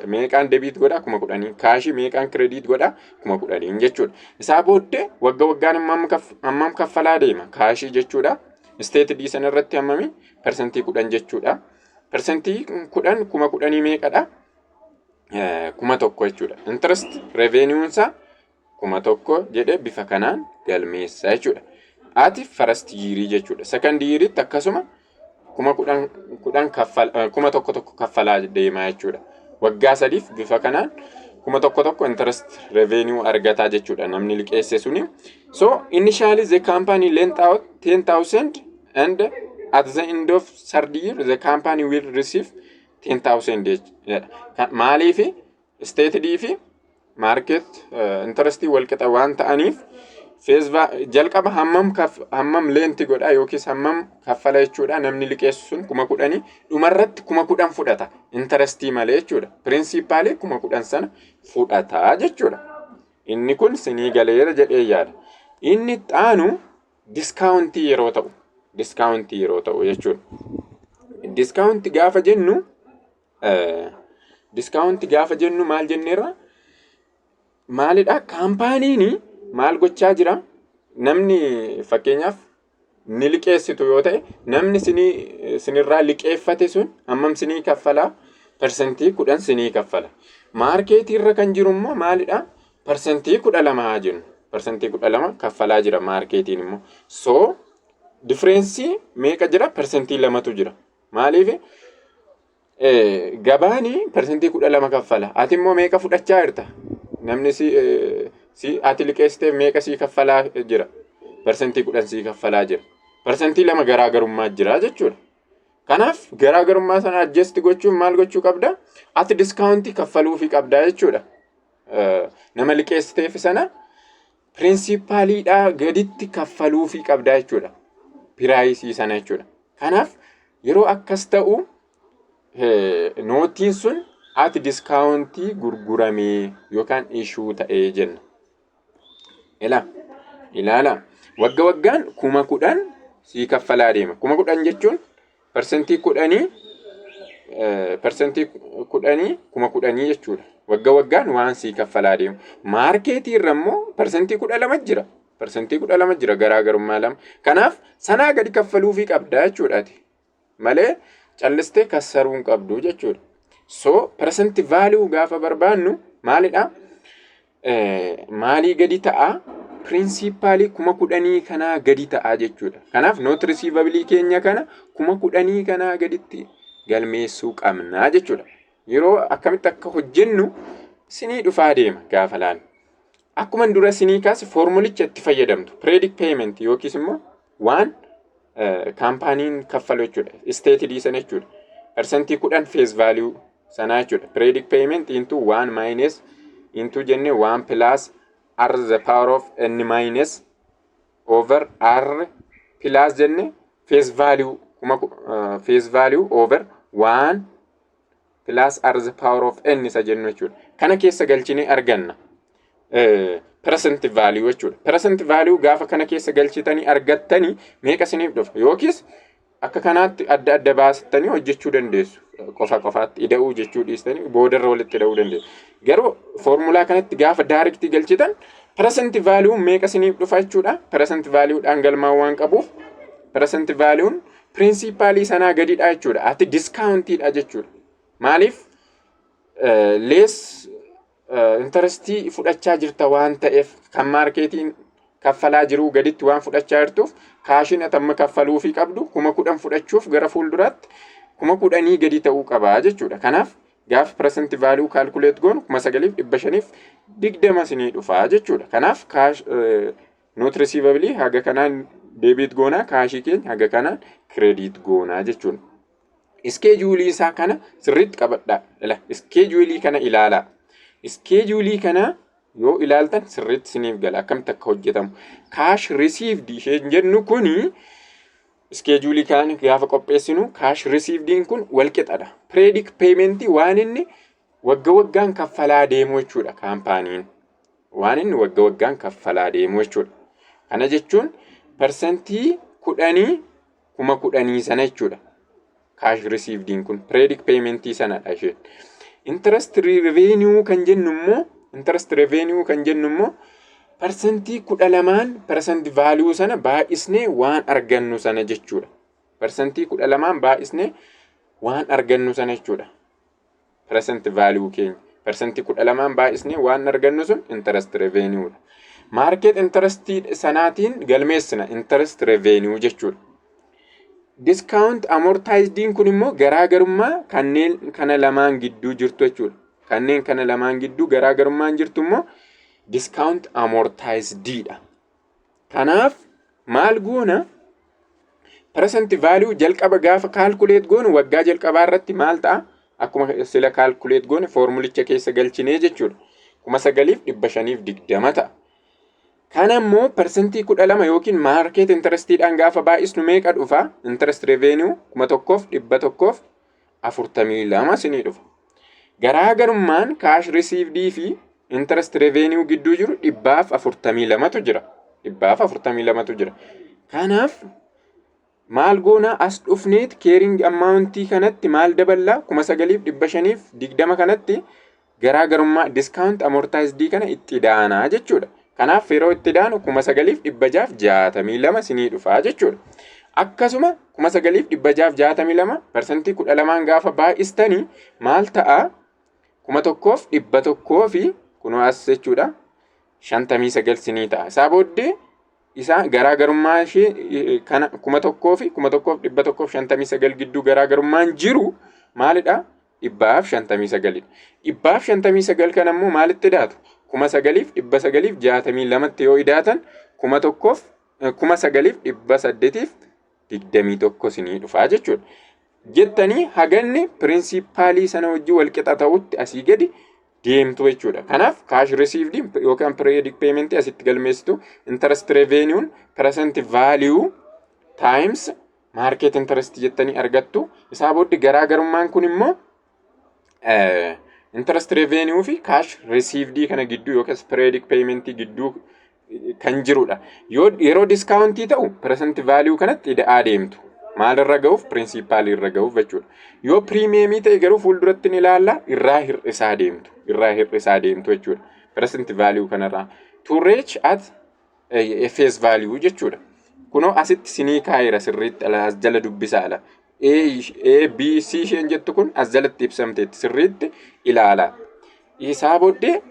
meeqaan debit godhaa? 10,000. Cashii meeqaan credit godhaa? 10,000n jechuudha. Isaa booddee wagga waggaan hammam kaffalaa deema? Cashii jechuudha. Stated sana irratti hammami? 10% jechuudha. 10% 10,000 meeqadha? 1,000 jechuudha. Interest revenueunsaa 1,000 jedhee bifa kanaan galmeessa jechuudha. Ati first yearii jechuudha. Second yearitti akkasuma 10,000 10 1,000 1 kaffalaa deemaa jechuudha. Waggaa 3f bifa kanaan 1,000 interest revenue argataa jechuudha namni liqeesse suni. So initially the company lent out 10,000 and at the end of third year the company will receive 10,000 jedha. Maaliifi? Stated fi market interestii wal qixa waan ta'aniif, jalqaba hammam lent godha yookiis hammam kaffala jechuudha namni liqeessu sun? 10,000. Dhumarratti 10,000 fudhata interestii malee jechuudha. Principalii 10,000 sana fudhata jechuudha. Inni kun sinii galeera jedhee yaada. Inni xaanu discountii yeroo ta'u, discountii yeroo ta'u jechuudha. Discountii gaafa jennu maal jenneerra? Maalidha? Companyn maal gochaa jira? Namni fakkeenyaaf ni liqeessitu yoo ta'e, namni sinii sinirraa liqeeffate sun hammam sinii kaffalaa? 10% sinii kaffala. Marketii irra kan jiru immoo maalidha? 12% haa jennu. 12% kaffalaa jira marketiin immoo. So differenceii meeqa jira? 2%tu jira. Maaliif? Gabaani 12% kaffala. Ati immoo meeqa fudhachaa jirta? Namni si ati liqeessiteef meeqa sii kaffalaa jira? 10% sii kaffalaa jira. 2% garaagarummaa jira jechuudha. Kanaaf garaagarummaa sana adjust gochuuf maal gochuu qabda? Ati discountii kaffaluufii qabdaa jechuudha. Nama liqeessiteef sana principaliidhaa gaditti kaffaluufii qabdaa jechuudha. Priceii sana jechuudha. Kanaaf yeroo akkas ta'u noteiin sun ati discountii gurguramee yookaan issue ta'ee jenna. Ilaala. Wagga waggaan 10,000 sii kaffalaa deema. 10,000 jechuun 10%, 10% 10,000 jechuudha. Wagga waggaan waan sii kaffalaa deemu. Marketii irra immoo 12% jira. 12% jira, garaagarummaa lama. Kanaaf sanaa gadi kaffaluufii qabdaa jechuudha ati. Malee callistee kassaruu hin qabdu jechuudha. So present value gaafa barbaannu maalidha? Maalii gadi ta'a? Principalii 10,000 kanaa gadi ta'a jechuudha. Kanaaf note receivableii keenya kana 10,000 kanaa gaditti galmeessuu qabnaa jechuudha. Yeroo akkamitti akka hojjennu sinii dhufaa deema gaafa laalu. Akkuma dura sinii kaase, formulicha itti fayyadamtu. Periodic payment yookiis immoo waan companyn kaffalu jechuudha. Stated sana jechuudha. 10% face value sanaa jechuudha. Periodic payment into one minus into jenne one plus r the power of n minus over r plus jenne face value kuma face value over one plus r the power of n isa jennu jechuudha. Kana keessa galchinee arganna. Present value jechuudha. Present value gaafa kana keessa galchitanii argattanii meeqa isiniif dhufa? Yookiis akka kanaatti adda adda baastanii hojjechuu dandeessu. Qofa qofaatti ida'uu jechuu dhiistanii boodarra walitti ida'uu dandeessu. Garuu foormulaa kanatti gaafa directii galchitan present value meeqa isiniif dhufa jechuudha. Present valueudhaan galmaa'uu waan qabuuf, present valueun principalii sanaa gadidha jechuudha. Ati discountiidha jechuudha. Maaliif? Less interestii fudhachaa jirta waan ta'eef, kan marketiin kaffalaa jiruu gaditti waan fudhachaa jirtuuf, cashiin ati amma kaffaluufii qabdu 10,000 fudhachuuf gara fuulduraatti 10,000 gadi ta'uu qabaa jechuudha. Kanaaf gaafa present value calculate goonu 9,520 isinii dhufaa jechuudha. Kanaaf cash note receivableii haga kanaan debit goonaa, cashii keenya haga kanaan credit goonaa jechuudha. Scheduleii isaa kana sirriitti qabadhaa. Scheduleii kana ilaalaa. Schedule kana yoo ilaaltan sirriitti siniif gala akkamitti akka hojjetamu. Cash received isheen jennu kuni, schedule kana gaafa qopheessinu, cash receivediin kun walqixadha. Periodic paymentii waan inni wagga waggaan kaffalaa deemu jechuudha kaampaaniin. Waan inni wagga waggaan kaffalaa deemu jechuudha. Kana jechuun 10% 10,000 sana jechuudha. Cash receivediin kun periodic paymentii sanadha isheen. Interest revenue kan jennu immoo 12% present value sana baay'isnee waan argannu sana jechuudha. 12%n baay'isnee waan argannu sana jechuudha. Present value keenya 12%n baay'isnee waan argannu sun interest revenue dha. Market interest sanaatiin galmeessina interest revenue jechuudha. Discount amortizediin kun immoo garaagarummaa kanneen kana lamaan gidduu jirtu jechuudha. Kanneen kana lamaan gidduu garaagarummaan jirtu immoo discount amortizediidha. Kanaaf maal goona? Present value jalqaba gaafa calculate goonu waggaa jalqabaa irratti maal ta'a? Akkuma sila calculate goone foormulicha keessa galchinee jechuudha. 9,520 ta'a. Kana immoo 12% yookiin market interestiidhaan gaafa baay'isnu meeqa dhufa? Interest revenue 1,142 sinii dhufa. Garaagarummaan cash received fi interest revenue gidduu jiru 142tu jira. 142tu jira. Kanaaf maal goona? As dhufneet carrying amountii kanatti maal daballaa? 9,520 kanatti garaagarummaa discount amortized kana itti daanaa jechuudha. Kanaaf yeroo itti daanu 9,662 sinii dhufaa jechuudha. Akkasuma 9,662 12%n gaafa baay'istanii maal ta'a? 1,100 fi kunoo as jechuudha, 59 sinii ta'a. Isaa booddee isaa garaagarummaa ishee kana 1,000 fi 1,159 gidduu garaagarummaan jiru maalidha? 159dha. 159 kana immoo maalitti idaatu? 9,962tti yoo idaatan 1,000f 9,821 sinii dhufaa jechuudha. Jettanii haganni principalii sana wajjin wal qixa ta'utti asii gadi deemtu jechuudha. Kanaaf cash received yookaan periodic payment asitti galmeessitu, interest revenue present value times market interest jettanii argattu. Isaa booddee garaagarummaan kun immoo interest revenue fi cash received kana gidduu yookaan periodic payment gidduu kan jirudha. Yoo yeroo discountii ta'u present value kanatti ida'aa deemtu. Maalirra ga'uuf? Principalii irra ga'uuf jechuudha. Yoo premiumii ta'e garuu fuulduratti ni ilaalla, irraa hir'isaa deemtu. Irraa hir'isaa deemtu jechuudha. Present value kanarraa. To reach at a face value jechuudha. Kunoo asitti sinii kaa'eera, sirriitti as jala dubbisaa ala. A, A, B, C isheen jettu kun as jalatti ibsamteetti, sirriitti ilaala. Isaa booddee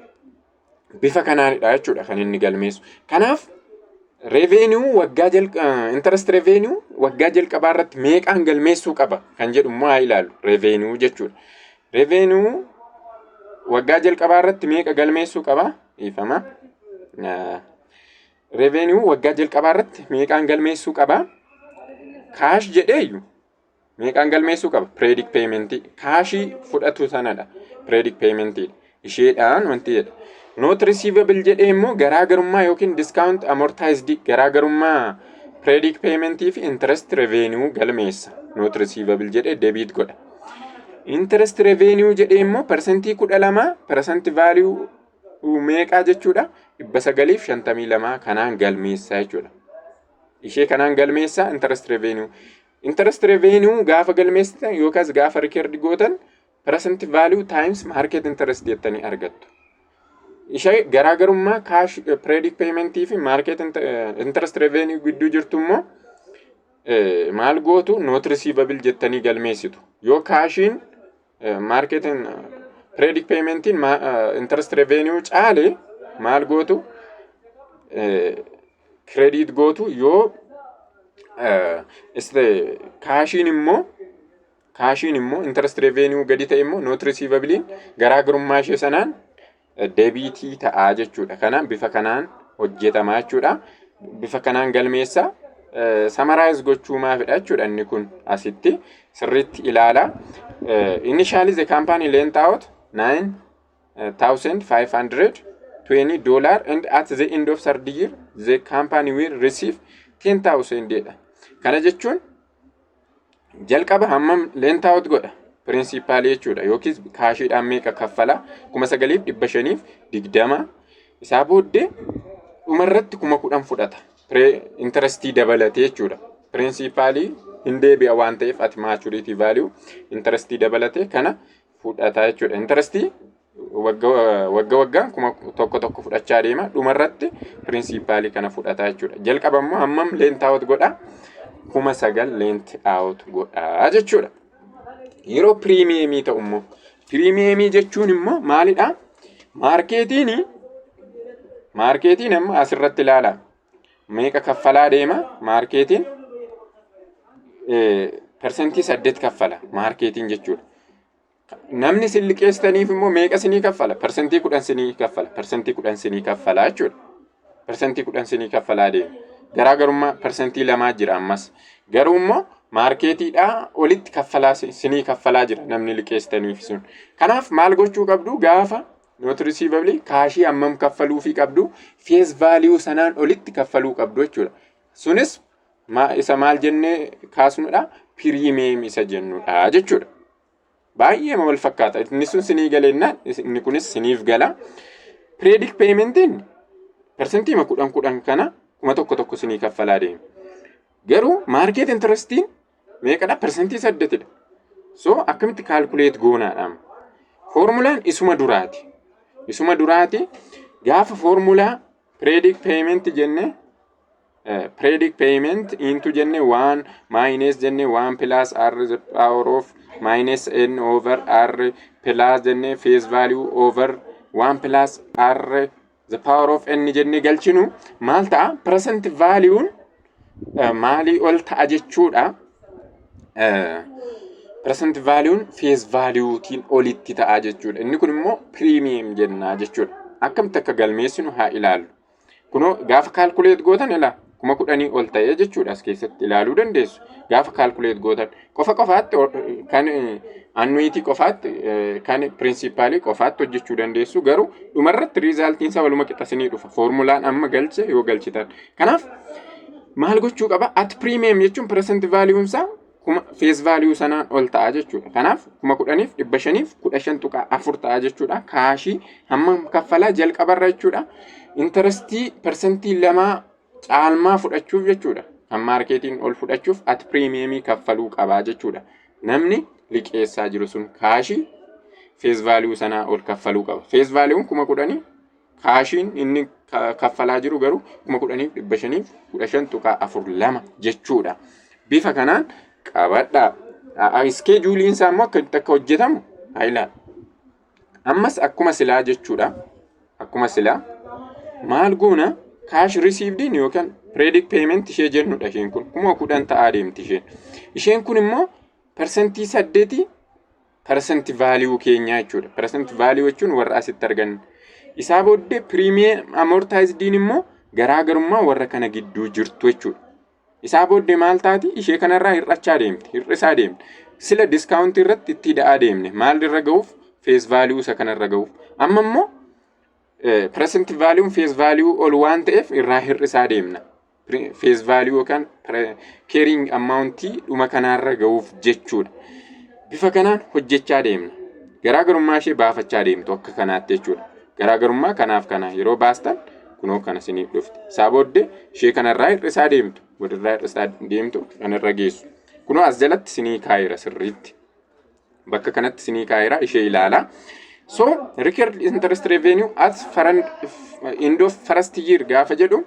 bifa kanaanidha jechuudha kan inni galmeessu. Kanaaf revenue waggaa jalqa interest revenue waggaa jalqabaa irratti meeqaan galmeessuu qaba kan jedhu immoo haa ilaallu, revenue jechuudha. Revenue waggaa jalqabaa irratti meeqa galmeessuu qaba? Dhiifama. Revenue waggaa jalqabaa irratti meeqaan galmeessuu qaba? Cash jedheeyyu meeqaan galmeessuu qaba? Periodic paymentii cashii fudhatu sanadha. Periodic paymentii isheedhaan wanti jedha. Note receivable jedhee immoo garaagarummaa yookiin discount amortized garaagarummaa periodic paymentii fi interest revenue galmeessa. Note receivable jedhee debit godha. Interest revenue jedhee immoo 12% present value meeqaa jechuudha? 952 kanaan galmeessaa jechuudha. Ishee kanaan galmeessaa interest revenue. Interest revenue gaafa galmeessitan yookaas gaafa record gootan present value times market interest jettanii argattu. Ishee garaagarummaa cash periodic paymentii fi market interest revenue gidduu jirtu immoo maal gootu? Note receivable jettanii galmeessitu. Yoo cashiin market periodic paymentiin interest revenue caale maal gootu? Credit gootu. Yoo cashiin immoo interest revenue gadi ta'e immoo note receivableiin garaagarummaa ishee sanaan debitii ta'aa jechuudha. Kana bifa kanaan hojjetamaa jechuudha. Bifa kanaan galmeessa summarize gochuu maafidha jechuudha inni kun, asitti sirriitti ilaala. Initially the company lent out 9 $9,520 and at the end of third year the company will receive 10,000 jedha. Kana jechuun jalqaba hammam lent out godha? Principalii jechuudha, yookiis cashiidhaan meeqa kaffala? 9,520. Isaa booddee dhumarratti 10,000 fudhata. Interestii dabalatee jechuudha. Principalii hin deebi'a waan ta'eef, at maturity value interestii dabalatee kana fudhata jechuudha. Interestii wagga waggaan 1,000 fudhachaa deema, dhumarratti principalii kana fudhata jechuudha. Jalqaba immoo hammam lent out godha? 9,000 lent out godha jechuudha. Yeroo premiumii ta'u immoo, premiumii jechuun immoo maalidha? Marketiin amma asirratti ilaala. Meeqa kaffalaa deema marketiin? 8% kaffala marketiin jechuudha. Namni isin liqeessitaniif immoo meeqa sinii kaffala? 10% sinii kaffala. 10% sinii kaffala jechuudha. 10% sinii kaffalaa deema. Garaagarummaa 2% jira ammas. Garuu immoo marketiidhaa olitti kaffalaa sinii kaffalaa jira namni liqeessitaniif sun. Kanaaf maal gochuu qabdu? Gaafa note receivable cashii hammam kaffaluufii qabdu? Face value sanaan olitti kaffaluu qabdu jechuudha. Sunis isa maal jennee kaasnudha? Premium isa jennudha jechuudha. Baay'ee wal fakkaata. Inni sun sinii galeennaan inni kunis siniif gala. Periodic paymentiin 10% 10 kana 1,000 sinii kaffalaa deema. Garuu market interestiin meeqadha? 8%dha. So akkamitti calculate goonaadha? Foormulaan isuma duraati. Isuma duraati. Gaafa foormulaa periodic payment jenne, periodic payment into jenne, 1 minus jenne, 1 plus r the power of minus n over r plus jenne, face value over 1 plus r the power of n jenne galchinu maal ta'a? Present value'n maalii ol ta'a jechuudha? Present value'n face value'tiin olitti ta'a jechuudha. Inni kun immoo premium jennaa jechuudha. Akkamitti akka galmeessinu haa ilaallu. Kunoo gaafa calculate gootan ilaa 10,000 ol ta'ee jechuudha, as keessatti ilaaluu dandeessu. Gaafa calculate gootan qofa qofaatti, kan annuity qofaatti, kan principalii qofaatti hojjechuu dandeessu, garuu dhumarratti resultiin isaa waluma qixa sinii dhufa. Foormulaan amma galche yoo galchitan. Kanaaf maal gochuu qaba? At premium jechuun present value'n isaa kuma face value sanaan ol ta'a jechuudha. Kanaaf 10,515.4 ta'a jechuudha. Cashii hammam kaffalaa jalqabarra jechuudha? Interestii 2% caalmaa fudhachuuf jechuudha. Kan marketiin ol fudhachuuf at premiumii kaffaluu qabaa jechuudha. Namni liqeessaa jiru sun cashii face value sanaa ol kaffaluu qaba. Face valueun 10,000, cashiin inni kaffalaa jiru garuu 10,515.42 jechuudha. Bifa kanaan qabadhaa. Scheduleiin isaa immoo akkamitti akka hojjetamu haa ilaalu. Ammas akkuma silaa jechuudha. Akkuma silaa maal goona? Cash receivediin yookaan periodic payment ishee jennudha, isheen kun 10,000 ta'aa deemti isheen. Isheen kun immoo 8% present value keenyaa jechuudha. Present value jechuun warra asitti arganne. Isaa booddee premium amortizediin immoo garaagarummaa warra kana gidduu jirtu jechuudha. Isaa booddee maal taati? Ishee kanarraa hir'achaa deemti. Hir'isaa deemti. Sila discountii irratti itti hidha'aa deemne. Maal irra ga'uuf? Face value isa kanarra ga'uuf. Amma immoo present valueun face value ol waan ta'eef irraa hir'isaa deemna. Face value yookaan carrying amountii dhuma kanaarra ga'uuf jechuudha. Bifa kanaan hojjechaa deemna. Garaagarummaa ishee baafachaa deemtu akka kanaatti jechuudha. Garaagarummaa kanaaf kana yeroo baastan kunoo kana isiniif dhufti. Isaa booddee ishee kanarraa hir'isaa deemtu. Walirraa hir'isaa deemtu, kanarra geessu. Kunoo as jalatti isinii kaa'eera sirriitti. Bakka kanatti isinii kaa'eera, ishee ilaalaa. So record interest revenue at end of first year gaafa jedhu,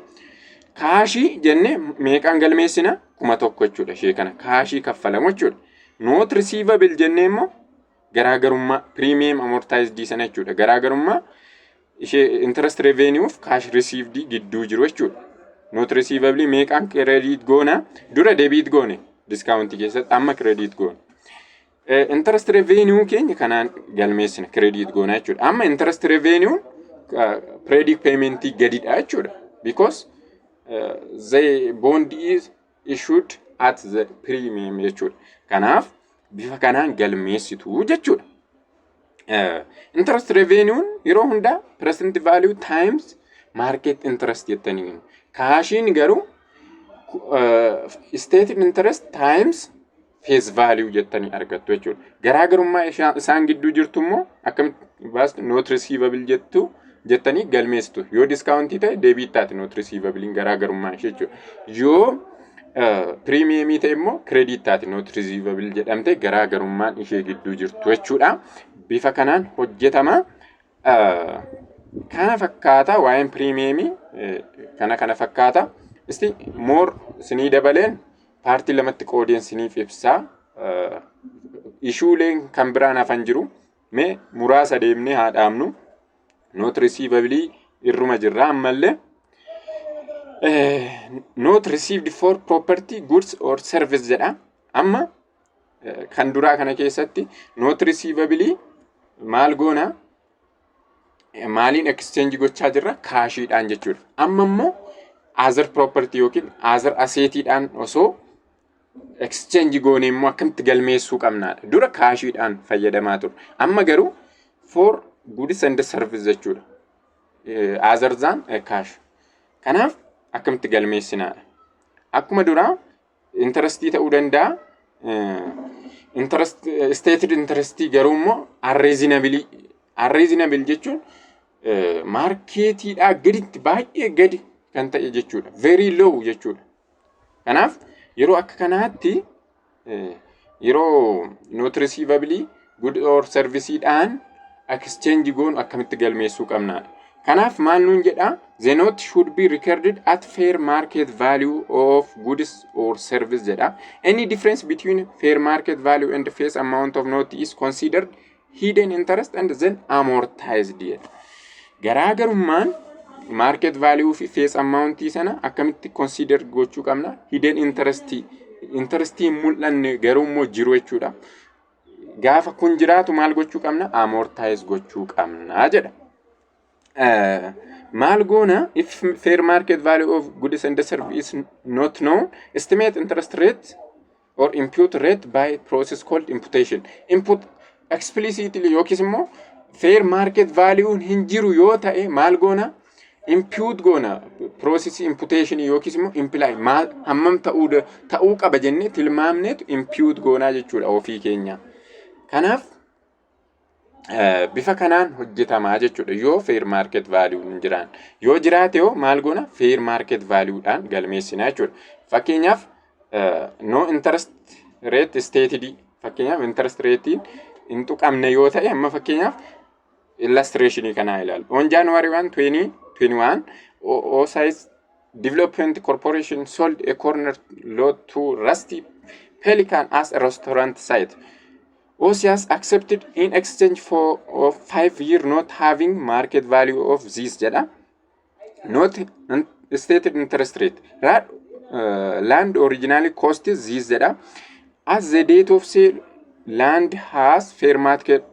cashii jenne meeqaan galmeessina? 1,000 jechuudha, ishee kana cashii kaffalamu jechuudha. Note receivable jennee immoo garaagarummaa premium amortized sana jechuudha. Garaagarummaa ishee interest revenue fi cash received gidduu jiru jechuudha. Note receivable meeqaan credit goona? Dura debit goone discount keessatti, amma credit goona. Interest revenue keenya kanaan galmeessina, credit goona jechuudha. Amma interest revenue periodic paymentii gadidha jechuudha. Because the bond is issued at the premium jechuudha. Kanaaf bifa kanaan galmeessitu jechuudha. Interest revenue'n yeroo hundaa present value times market interest jettanii. Cashiin garuu stated interest times face value jettanii argattu jechuudha. Garaagarummaa isaan gidduu jirtu immoo akkamitti baastu? Note receivable jettu jettanii galmeessitu. Yoo discountii ta'e debit taate note receivableiin garaagarummaa ishee jechuudha. Yoo premiumii ta'e immoo credit taate note receivable jedhamte garaagarummaan ishee gidduu jirtu jechuudha. Bifa kanaan hojjetama. Kana fakkaata waa'een premiumii, kana fakkaata. Isti more sinii dabaleen partii lamatti qoodeen siniif ibsaa. Issueleen kan biraan hafan jiru. Mee muraasa deemnee haa dhaabnu. Note receivable irruma jirra ammallee. Note received for property, goods or service jedha. Amma kan duraa kana keessatti note receivable maal goona? Maaliin exchange gochaa jirra? Cashiidhaan jechuudha. Amma immoo other property yookiin other assetiidhaan osoo exchange goone immoo akkamitti galmeessuu qabnaadha. Dura cashiidhaan fayyadamaa ture. Amma garuu for goods and service jechuudha. Other than cash. Kanaaf akkamitti galmeessinaadha. Akkuma duraa interestii ta'uu danda'a. Interest, stated interestii garuu immoo unreasonably. Unreasonable jechuun marketiidhaa gaditti, baay'ee gadi kan ta'e jechuudha. Very low jechuudha. Kanaaf yeroo akka kanaatti, yeroo note receivable good or serviceidhaan exchange goonu akkamitti galmeessuu qabnaadha. Kanaaf maal nuun jedhaa? The note should be recorded at fair market value of goods or service jedha. Any difference between fair market value and the face amount of note is considered hidden interest and then amortized jedha. Garaagarummaan market value fi face amount sana akkamitti consider gochuu qabna? Hidden interest, interestii hin mul'anne garuu immoo jiru jechuudha. Gaafa kun jiraatu maal gochuu qabna? Amortize gochuu qabna jedha. Maal goona? If fair market value of goods and service is not known, estimate interest rate or impute rate by process called imputation. Impute explicitly yookiis immoo fair market value hin jiru yoo ta'e maal goona? Impute goona, process imputation yookiis immoo imply maal hammam ta'uu qaba jennee tilmaamneetu impute goonaa jechuudha ofii keenya. Kanaaf bifa kanaan hojjetamaa jechuudha yoo fair market value hin jiraan. Yoo jiraate yoo maal goona? Fair market value'dhaan galmeessinaa jechuudha. Fakkeenyaaf no interest rate stated, fakkeenyaaf interest ratein hin tuqamne yoo ta'e, amma fakkeenyaaf illustrationii kanaa ilaalu. On January 1, 2021, Osiris Development Corporation sold a corner lot to Rusty Pelican as a restaurant site. Osias accepted in exchange for a 5-year note having market value of this jedha. Note stated interest rate. Land originally cost this jedha. As the date of sale, land has fair market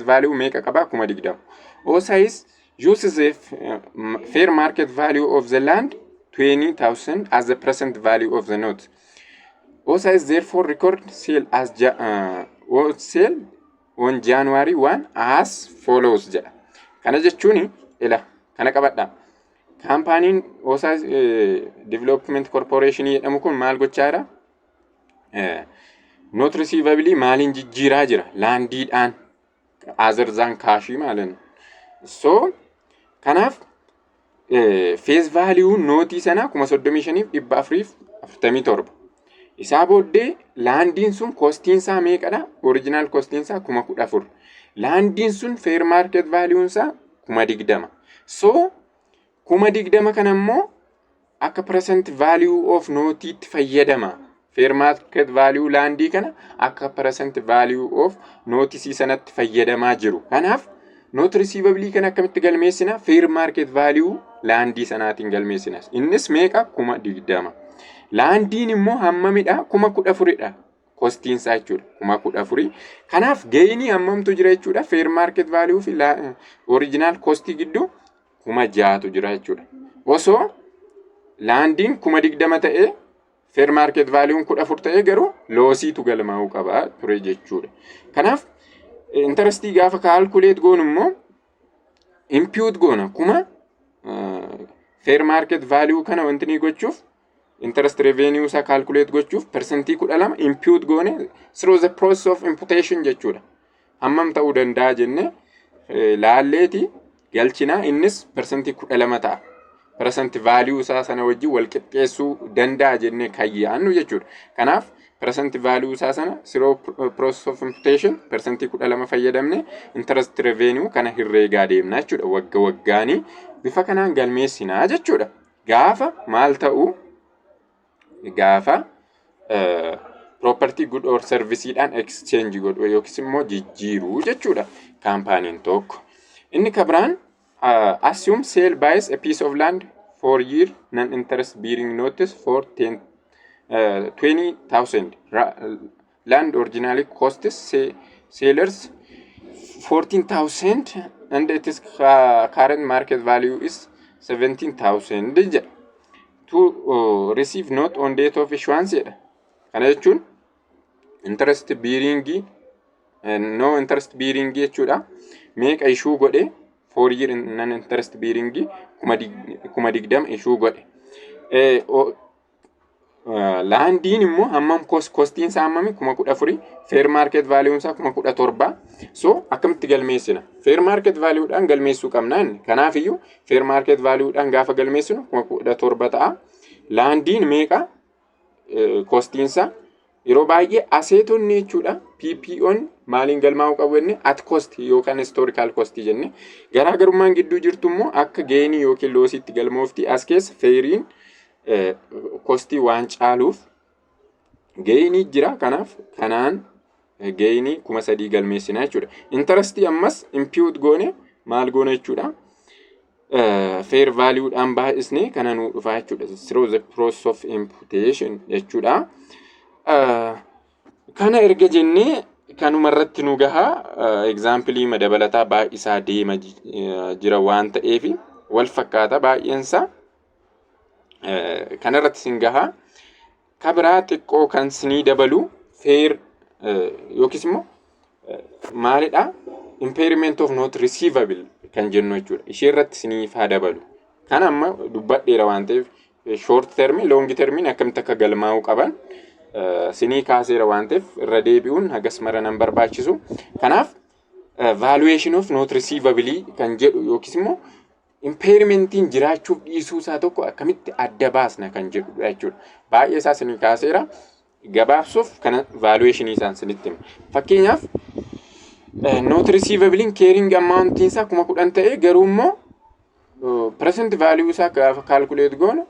value meeqa qaba? 20,000. Osias uses the fair market value of the land, 20,000, as the present value of the note. Osias therefore record sale as sale on January 1 as follows jedha. Kana jechuun ila kana qabadha. Companyn Osias Development Corporation jedhamu kun maal gochaa jira? Note receivable maaliin jijjiiraa jira? Landiidhaan, other than cashii maalin. So kanaaf face value noteii sana 35,447. Isaa booddee landiin sun costiin isaa meeqadha? Original costiin isaa 14,000. Landiin sun fair market valueun isaa 20,000. So 20,000 kana immoo akka present value of noteiitti fayyadama. Fair market value landii kana akka present value of noteii sanatti fayyadamaa jiru. Kanaaf note receivable kana akkamitti galmeessina? Fair market value landii sanaatiin galmeessina. Innis meeqa? 20,000. Landiin immoo hammamidha? 14,000dha. Costiinsaa jechuudha. 14,000. Kanaaf gainii hammamtu jira jechuudha? Fair market value fi original costii gidduu 6,000tu jira jechuudha. Osoo landiin 20,000 ta'ee, fair market valueun 14 ta'ee garuu lossiitu galmaa'uu qaba ture jechuudha. Kanaaf Interestii gaafa calculate goonu immoo impute goona 1000 fair market value kana wanti ni gochuuf, interest revenue isaa calculate gochuuf 12% impute goone through the process of imputation jechuudha. Hammam ta'uu danda'a jenne laalleeti galchinaa, innis 12% ta'a. Present value isaa sana wajjin wal qixxeessuu danda'a jennee kan yaannu jechuudha. Kanaaf present value isaa sana through process of imputation 12% fayyadamne interest revenue kana herreegaa deemna jechuudha. Wagga waggaanii bifa kanaan galmeessinaa jechuudha. Gaafa maal ta'u? Gaafa property, good or serviceidhaan exchange godhu yookiis immoo jijjiiruu jechuudha kaampaaniin tokko. Inni kabiraan, assume sale buys a piece of land 4 year non interest bearing notice for 10 20,000. Land originally costs sellers 14,000 and its current market value is 17,000 jedha. To receive note on date of issuance jedha. Kana jechuun interest bearing, no interest bearing jechuudha. Meeqa issue godhe? 4 year non interest bearing 20,000 issue godhe. Landiin immoo hammam costiin isaa hammami? 14,000. Fair market valueun isaa 17,000. So akkamitti galmeessina? Fair market valueudhaan galmeessuu qabna inni. Kanaaf iyyuu fair market valueudhaan gaafa galmeessinu 17,000 ta'a. Landiin meeqa costiin isaa? Yeroo baay'ee assetonni jechuudha, PPO'n maaliin galmaa'uu qabu jenne? At cost yookaan historical cost jenne. Garaagarummaan gidduu jirtu immoo akka gainii yookiin lossiitti galmoofti. As keessa fairiin costii waan caaluuf gainii jira. Kanaaf kanaan gainii 3000 galmeessina jechuudha. Interestii ammas impute goone maal goone jechuudha? Fair valueudhaan baay'isnee kana nuu dhufaa jechuudha. Through the process of imputation jechuudha. Kana erga jennee kanuma irratti nu gahaa. Examplii dabalataa baay'isaa deema jira waan ta'eef wal fakkaata baay'eensaa. Kana irratti sin gahaa. Kabiraa xiqqoo kan sinii dabalu fair yookiis immoo maalidha? Impairment of note receivable kan jennu jechuudha. Ishee irratti siniif haa dabalu. Kan amma dubbadheera waan ta'eef, short term, long termiin akkamitti akka galmaa'uu qaban sinii kaaseera waan ta'eef, irra deebi'uun hagas mara nan barbaachisu. Kanaaf valuation of note receivable kan jedhu yookiis immoo impairmentiin jiraachuuf dhiisuu isaa tokko akkamitti adda baasna kan jedhudha jechuudha. Baay'ee isaa sinii kaaseera. Gabaabsuuf kana valuation isaan sinitti hima. Fakkeenyaaf, note receivablein carrying amountiin isaa 10,000 ta'e, garuu immoo present value isaa gaafa calculate goonu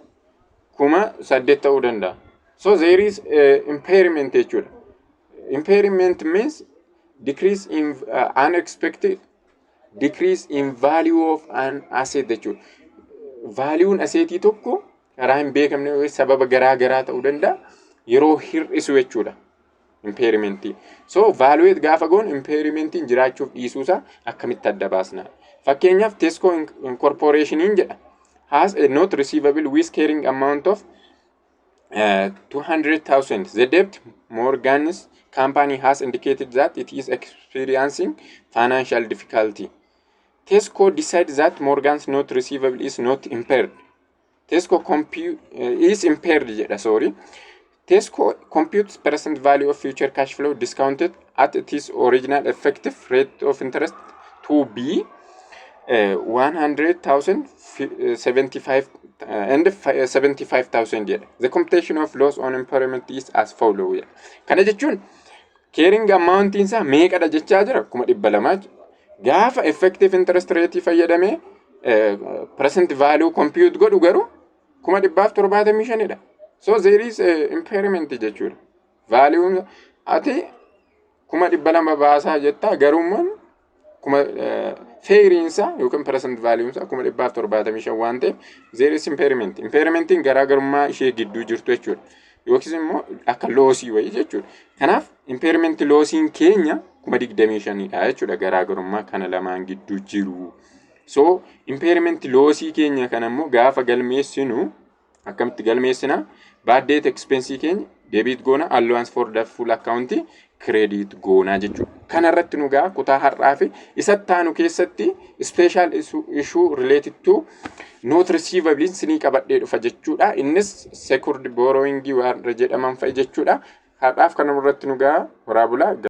8,000 ta'uu danda'a. So there is impairment jechuudha. Impairment means decrease in unexpected decrease in value of an asset jechuudha. Valueun assetii tokko karaa hin beekamne, sababa garaa garaa ta'uu danda'a, yeroo hir'isu jechuudha. Impairmentii. So valuate gaafa goonu impairmentiin jiraachuuf dhiisuusaa akkamitti adda baasna? Fakkeenyaaf, Tesco Incorporationiin jedha. Has a note receivable with carrying amount of 200,000. The debt Morgan's company has indicated that it is experiencing financial difficulty. Tesco decides that Morgan's note receivable is not impaired. Tesco is impaired jedha, sorry. Tesco computes present value of future cash flow discounted at its original effective rate of interest to be 100,075 and 75,000 jedha. The computation of loss on impairment is as follow jedha. Kana jechuun carrying amount isaa meeqadha jechaa jira? 200,000. Gaafa effective interest rate fayyadamee present value compute godhu garuu 175,000dha. So there is a impairment jechuudha. Value ati 200,000 baasaa jettaa, garuu immoo kuma fairiinsa yookiin present value isaa 175,000 waan ta'eef there is impairment. Impairmentiin garaagarummaa ishee gidduu jirtu jechuudha. Yookiis immoo akka lossii wayii jechuudha. Kanaaf impairment lossiin keenya 25,000dha jechuudha, garaagarummaa kana lamaan gidduu jiru. So impairment lossii keenya kana immoo gaafa galmeessinu akkamitti galmeessina? Bad debt expense keenya debit goona, allowance for doubtful account credit goonaa jechuudha. Kana irratti nu gaa kutaa har'aa fi isa taanu keessatti special issue related to note receivable sinii qabadhee dhufa jechuudha. Innis secured borrowing warra jedhaman fa'i jechuudha. Har'aaf kana irratti nu gaa, horaa bulaa.